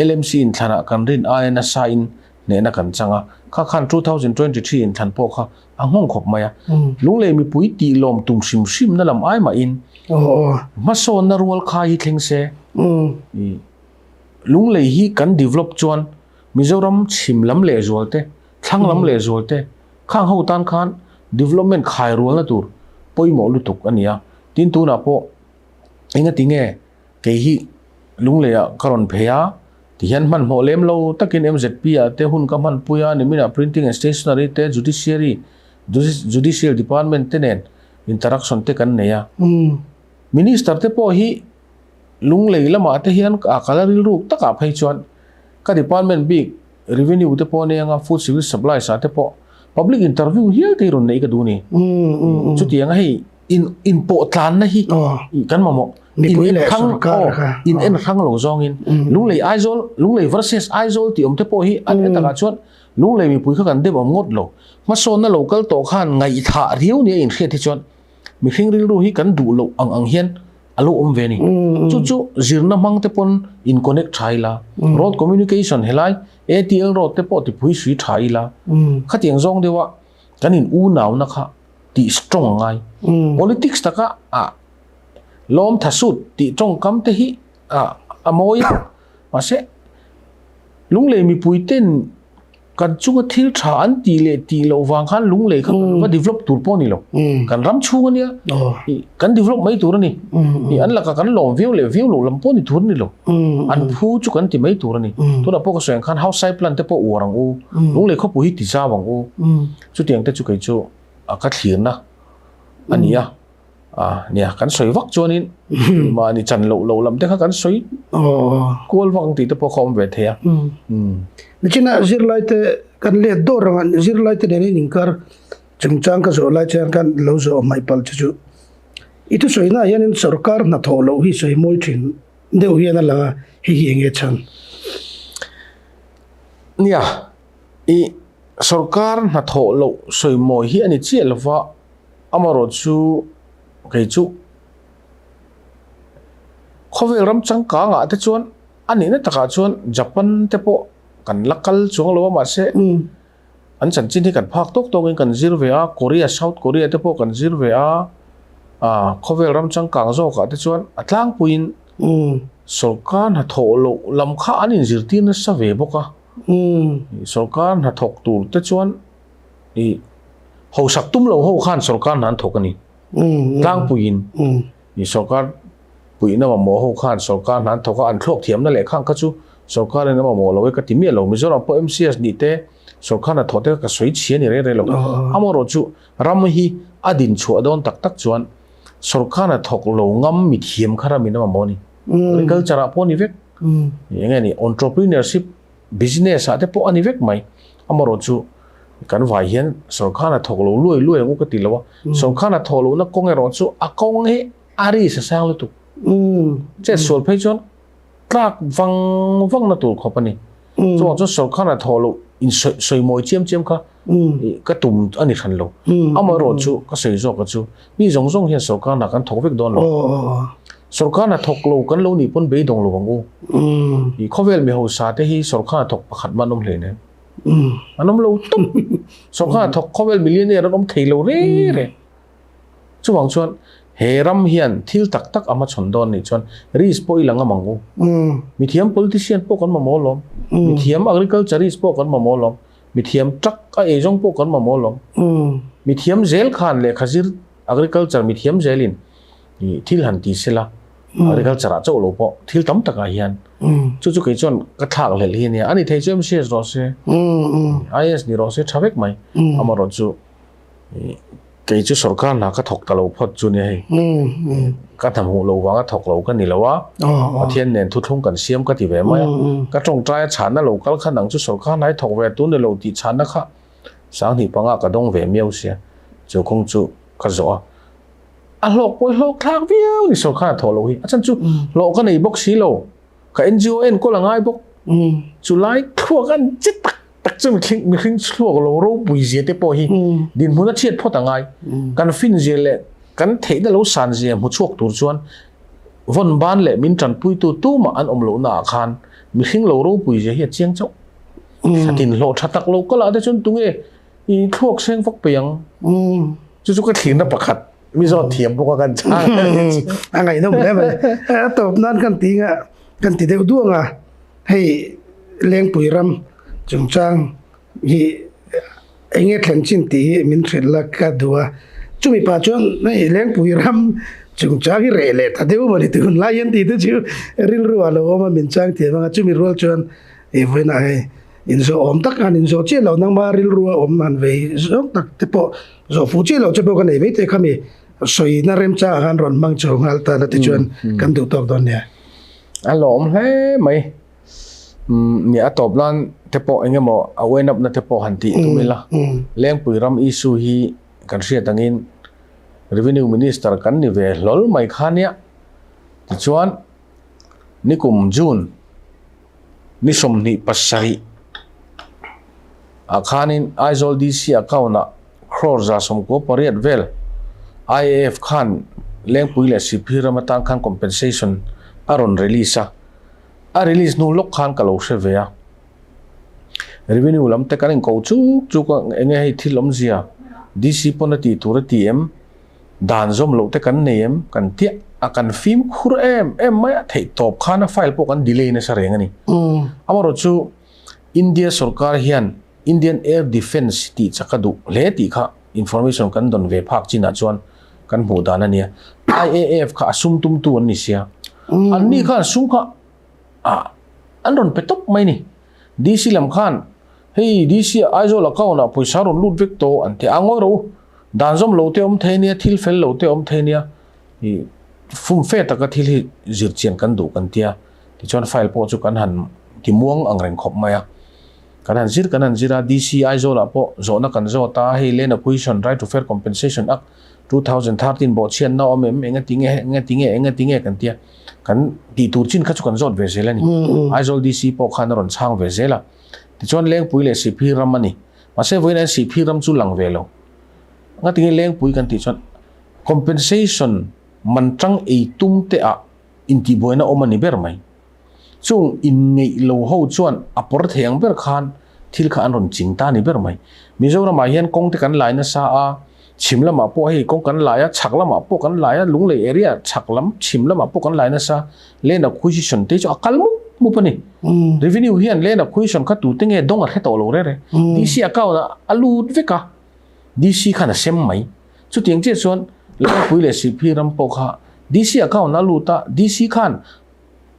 LMC inthlanah kan rin aia nasa in hnehna kan chang a. Kha khan 2023 inthlan pawh kha a nghawng khawp mai a. Lunglei mipui tih lawm tum hrim hrimna lam ai mahin hmasawnna rual khai hi thleng se. Lunglei hi kan develop chuan Mizoram chhim lam lehzual te, thlang lam lehzual te, khang ho tan khan development khai rualna tur pawimawh lutuk a ni a. Tin tunah pawh engati nge kei hi Lungleiah ka rawn phei a, tihian hmanhmawh lem lo takin MZP ah te hun ka hmanpui a, niminah Printing and Stationery te, Judiciary, Judicial Department te nen interaction te kan nei a. Minister te pawh hi Lunglei lamah te hian a kal a rilruk takah phei chuan ka department bik revenue te pawh a nei anga food civil supplies ah te pawh public interview hial te hi rawn neih ka duh a ni. Chutiang a hei in inpawh tlanna hi kan mamawh Mipui leh sorkar kha. In en hrang lo zawngin Lunglei Aizawl Lunglei versus Aizawl tih awm te pawh hi a nih takah chuan Lunglei mipui kha kan dem awm ngawt lo. Hmasawnna lo kal tawh khan ngaihthah riau nia inhriat hi chuan Mihring rilru hi kan duh loh ang ang hian a lo awm ve a ni. Chu chu zirna hmang te pawn in connect tha ila, road communication helai ATL road te pawh tipui sui tha ila, khatiang zawng deuha kan in unauna kha tih strong a ngai. Politics taka a lawm tha sut tih tawngkam te hi a mawi a, mahse Lunglei mipui ten Kan chunga thil tha an tih leh tih loh vang khan lunglei kha kan va develop tur pawh a ni lo. Kan ram chhung a nia. Kan develop mai tur a ni. An lakah kan lawm viau leh viau loh lam pawh ni tur a ni lo. An phu chu kan ti mai tur a ni. Tunah pawh ka sawi ang khan house side plan te pawh uar ang u. Lunglei khawpui hi ti zau ang u. Chutiang te chu kei chu ka thlirna a ni a. A nia, kan sawi vak chuanin mahni chan loh loh lam te kha kan sawi kual vak ang tih te pawh kha awm ve thei a. Nichina zirlai te kan let dawr anga zirlai te nen in inkar chungchang ka zawh lai chuan kan lo zawh hmaih palh che chu i thusawi naah hianin sorkar hnathawh loh hi sawi mawi thin deuh hian a lang a, hei hi enge chhan? Nia, i sorkar hnathawh loh sawi mawi hi a ni chiah lova. Amarawh chu kei chu khawvel ram changkangah te chuan a nihna takah chuan Japan te pawh kan la kal chuang lo a mahse an chanchin hi kan phak tawk tawkin kan zir ve a, Korea South Korea te pawh kan zir ve a, khawvel ram changkang zawkah te chuan a tlangpuiin sawrkar hnathawh loh lam kha an inzirtir nasa ve bawk a, sawrkar hnathawk tur te chuan I hausak tum lo ho khan sorkar hna an thawk a ni. Tlangpuiin i sorkar puihna mamawh ho khan sorkar hna an thawk a, an thluak thiamna leh khang kha chu sorkarin a mamawh lo e ka ti miah lo. Mizoram pawh MCS nih te sorkar hna thawh te kha ka sawi chhia a ni reng reng lo. Amaherawhchu ram hi a din chhuah dawn tak tak chuan sorkar hna thawk lo ngam mithiam kha ramin a mamawh a ni. Agriculture ah pawh a ni vek. Eng nge ni entrepreneurship Business ah te pawh a ni vek mai. Amaherawhchu kan vai hian sorkar a thawk lo luai luai ang u ka ti lo a. Sorkar a thawh lohna kawng erawh chu a kawng hi a ri sa sang lutuk. Chet sual phei chuan tlak vang vang na tur khawp a ni. Chuvang chuan sorkar a thawh loh in sawi mawi chiam chiam kha ka tum a ni hran lo. Amaherawhchu ka sawi zawk a chu mi zawng zawng hian sorkar hna kan thawk vek dawn lo. Sorkar hna thawk lo kan lo nih pawn beidawng lo ang u. I khawvel mi hausa te hi sorkar hna thawk pakhat mah an awm hleinem. An awm lo tawp. Sorkar hna thawk khawvel millionaire an awm thei lo reng reng. Chuvang chuan he ram hian thil tak tak a hmachhawn dawn nih chuan risk pawh i la ngam ang u. Mithiam politician pawh kan mamawh alawm. Mithiam agriculturist pawh kan mamawh alawm. Mithiam truck a eizawng pawh kan mamawh alawm. Mithiam zel khan lehkha zir agriculture mithiam zelin thil han ti sela. Agriculture ah chauh lo pawh thil tam takah hian chu chu kei chuan ka thlak hlelh hi a nia. A ni thei chu MCS rawh se, IAS ni rawh se tha vek mai. Amaherawh chu kei chu sorkar hna ka thawk ta lo phawt chu nia hei. Ka hna hmuh loh vanga thawk lo ka ni lo a, Pathian nen thuthlung kan siam ka ti ve mai a. Ka tawngtai a chhanna lo kal kha nang chu sorkar hna i thawk ve tur ni lo tih chhanna kha 2005 ah ka dawng ve miau sia, chu kawng chu ka zawh a. A hlawk pawh i hlawk thlak viau ni sorkar a thawh loh hi. A chhan chu hlawh ka nei bawk si lo, ka NGO enkawl a ngai bawk. Chu lai thluak an che tak tak chu mihring thluak lo ropui zia te pawh hi dinhmun a chhiat phawt a ngai. Kan fin zia leh kan theihna lo san zia hmu chhuak tur chuan vawn ban leh min tanpuitu tumah an awm lohna ah khan mihring lo ropui zia hi a chiang chauh. Thlatin hlawh tha tak lo kal ah te chuan tunge I thluak seng vak pei ang. Chu chu ka thlirna pakhat mi zawt thiam bawk a kan chang. A ngaihnawm hle mai. A tawp nan kan ti nga kan ti deuh duang a. Hei Lengpui ram chungchang hi enge thlen chin tih hi min hrilh la ka duh a. Chumi pah chuan hei Lengpui ram chungchang hi reh leh ta deuh mawni tih hun lai hian tih te chu rilru ah lo awm a min chang thiam ang a. Chumi rual chuan i vawiinah hei Inzawh awm tak han inzawh chiah loh nangma rilru a awm han vei zawng tak te pawh zawh fuh chiah loh che pawh ka nei mai te khami sawina remchang ah khan rawn hmang chho nghal ta la tichuan kan duh tawk dawn nia. A lawm hle mai. Nia a tawp nan te pawh eng emaw a wen up na te pawh han tih tum ila. Lengpui ram issue hi kan hriat angin Revenue Minister kan ni ve hlawl mai kha nia. Tichuan nikum June Ni 27 ah khanin Aizawl DC account ah crore 98 vel IAF khan Lengpui leh Sihphir ram atan khan compensation a rawn release a, a release hnu lawk khan ka lo hre ve a. Revenue lam te kan inko chuk chuk a, enge hei thil awmzia DC pawn a tih tur a ti em? Dan zawm loh te kan nei em? Kan tiah a, kan fimkhur em em mai a, theih tawp khan a file pawh kan delay nasa reng a ni. Amaherawh chu India sorkar hian Indian Air Defence tih chak a duh hle tih kha information kan dawn ve phak chinah chuan kan hmuh dan a nia. IAF kha a sum tumtu an ni sia. Anni khan sum kha an rawn pe tawp mai ni. DC lam khan hei DC Aizawl account ah pawisa rawn lut vek tawh an ti a, ngawi rawh u. Dan zawm lo te awm thei nia, thil fel lo te awm thei nia, i fum fe taka thil hi zir chian kan duh kan tia, tichuan file pawh chu kan han ti muang ang reng khawp mai a. Kan han zir kan han zir a, DC Aizawl ah pawh zawhna kan zawt a, hei Land Acquisition Right to Fair Compensation Act 2013 bawhchhiatna awm em, enga ti nge, enga ti nge, enga ti nge kan tia, kan tih tur chin kha chu kan zawt ve zel a ni. Aizawl DC pawh khan a rawn chhang ve zel a. Tichuan Lengpui leh Sihphir ram a ni. Mahse vawiin an Sihphir ram chu lang ve lo. Ngatinge Lengpui kan tih chuan compensation man tang ei tum te ah intihbuaina awm a ni ber mai. Chung inngeih lo ho chuan a pawr thei ang ber khan thil kha an rawn ching ta a ni ber mai. Mizoram ah hian kawng te kan lai nasa a, chhim lamah pawh hei kawng kan lai a, chhak lamah pawh kan lai a, Lunglei area chhak lam chhim lamah pawh kan lai nasa. Land acquisition te chu a kal mup mup a ni. Revenue hian land acquisition kha tute nge dawng a hre tawh lo rere. DC account ah a lut vek a, DC khan a sem mai. Chutiang chiah chuan Lengpui leh Sihphir ram pawh kha DC account ah a lut a, DC khan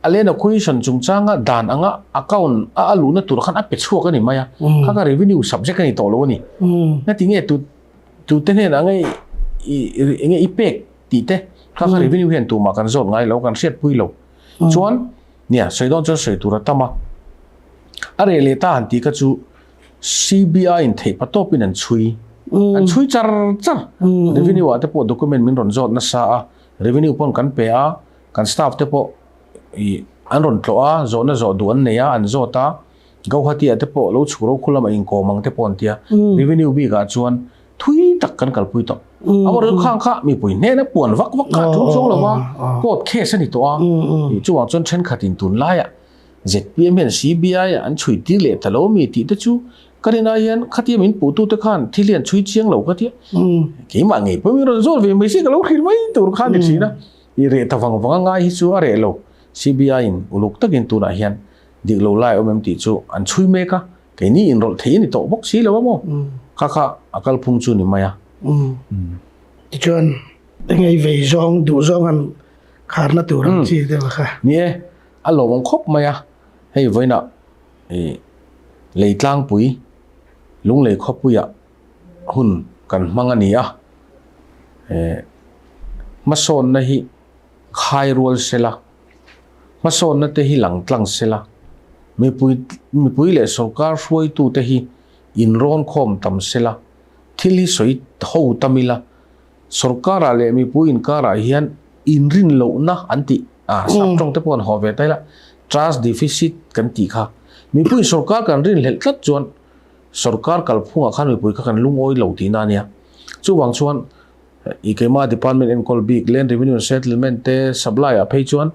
a land acquisition chungchanga dan anga account a a luhna tur khan a pe chhuak a ni mai a, kha kha revenue subject a ni tawh lo a ni. Engati nge tu tute hnenah nge i enge i pek tih te kha kha revenue hian tumah kan zawt ngai lo, kan hriatpui lo. Chuan nia sawi dawn chuan sawi tur a tam a, a reh leh ta han tih kha chu CBI in theih patawpin an chhui, an chhui char char. Revenue ah te pawh document min rawn zawt nasa a, revenue pawn kan pe a, Kan staff te pawh ih an rawn tlawh a, zawhna zawh duh an nei a, an zawt a, Gauhati ah te pawh lo chhuk ro khu lamah inkawm ang te pawh an ti a, revenue bik ah chuan thui tak kan kalpui tawh. Amaherawhchu khang kha mipui hnena puan vak vak kha a tul chuang lo va, court case a ni tawh a, ih chuvang chuan thenkhat in tunlaiah zpm hian CBI ah an chhui tir leh ta lo mi tih te chu ka rin ai hian khatia min puh tu te khan thil hi an chhui chiang lo ka tia, keimah ngei pawh min rawn zawt ve mai se ka lo hrilh mai tur kha a ni thin a. I reh ta vang vang a ngai hi chu a reh lo. CBI in uluk takin tunah hian dik lo lai awm em tih chu an chhui mek a, keini inrawlh thei a ni tawh bawk si lo a maw? Kha kha a kalphung chu ni mai a. Tichuan, engei vei zawng, duh zawng han Kharna tur ang chi deuh kha. Ni e, a lawmawm khawp mai a, hei vawiinah ih Leitlangpui Lunglei khawpuiah hun kan hmang a ni a, eh hmasawnna hi khai rual sela, hmasawnna te hi lang tlang sela, mipui mipui leh sawrkar hruaitute hi inrawn khawm tam sela, thil hi sawi ho tam ila, Sorkarah leh mipui inkarah hian inrin lohna an tih a, sap tawng te pawh an haw ve ta ila, trust deficit kan tih kha. Mipuiin sorkar kan rinhlelh tlat chuan sorkar kalphungah khan mipui kha kan lungawi lo tihna a nia. Chuvang chuan i keimah department enkawl bik Land Revenue and Settlement te supply ah phei chuan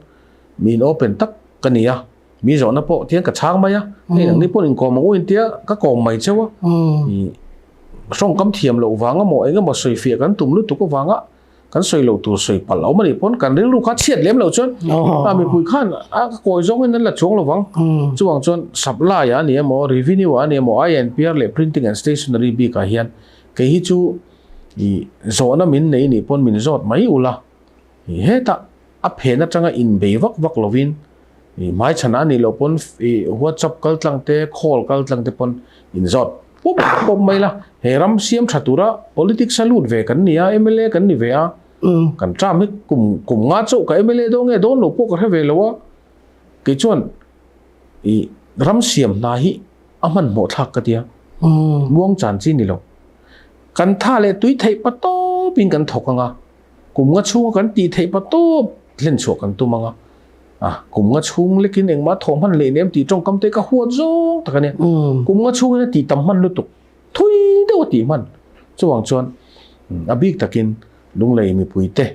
mi in open tak ka ni a, mi zawhna pawh tiang ka chhang mai a, hei nangni pawh inkawm ang u intia ka kawm mai cheu a. Tawngkam thiam loh vang emaw eng emaw sawi fiah kan tum lutuk avanga kan sawi loh tur sawi palh a awm a nih pawn kan rilru kha chhiat lem loh chuan a mipui khan a kawi zawngin an la chuang lo vang. Chuvang chuan supply ah a ni emaw revenue ah a ni emaw INPR leh printing and stationery bikah hian kei hi chu ih zawhna min nei nih pawn min zawt mai ula ih hetah a phen atanga inbei vak vak lovin I hmaichhan a nih loh pawn i WhatsApp kal tlang te, call kal tlang te pawn inzawt pawp pawp mai la. He ram siam tha tura politics a lut ve kan ni a, mla kan ni ve a, kan term hi kum kum nga chauh ka mla dawn nge dawn lo pawh ka hre ve lo a. Kei chuan i ram siam hna hi a hmanhmawh thlak ka tia. Muang chan chi ni lo. Kan tha leh tui theih pa tawpin kan thawk ang a. Kum nga chhunga kan tih theih pa tawp hlen chhuah kan tum ang a, a kum nga chhung lekin engmah thawh hman leh nem tih tawngkam te ka huat zawng tak a nia. Kum nga chhungin a tih tam hman lutuk, thui deuh a tih hman. Chuvang chuan a bik takin Lunglei mipui te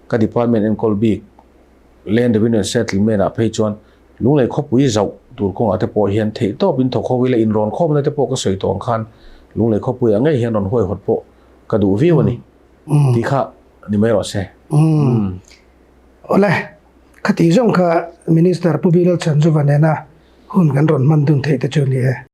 ka department enkawl bik Land Revenue and Settlement ah phei chuan Lunglei khawpui zauh tur kawngah te pawh hian theih tawpin thawk ho ila inrawn khawmna te pawh ka sawi tawh ang khan Lunglei khawpuiah ngei hian rawn huaihawt pawh ka duh viau a ni. Tih kha ni mai rawh se. Awle, khati zawng kha Minister Pu Bilal Chhanzuva nena hun kan rawn hman dun theih te chu ni e.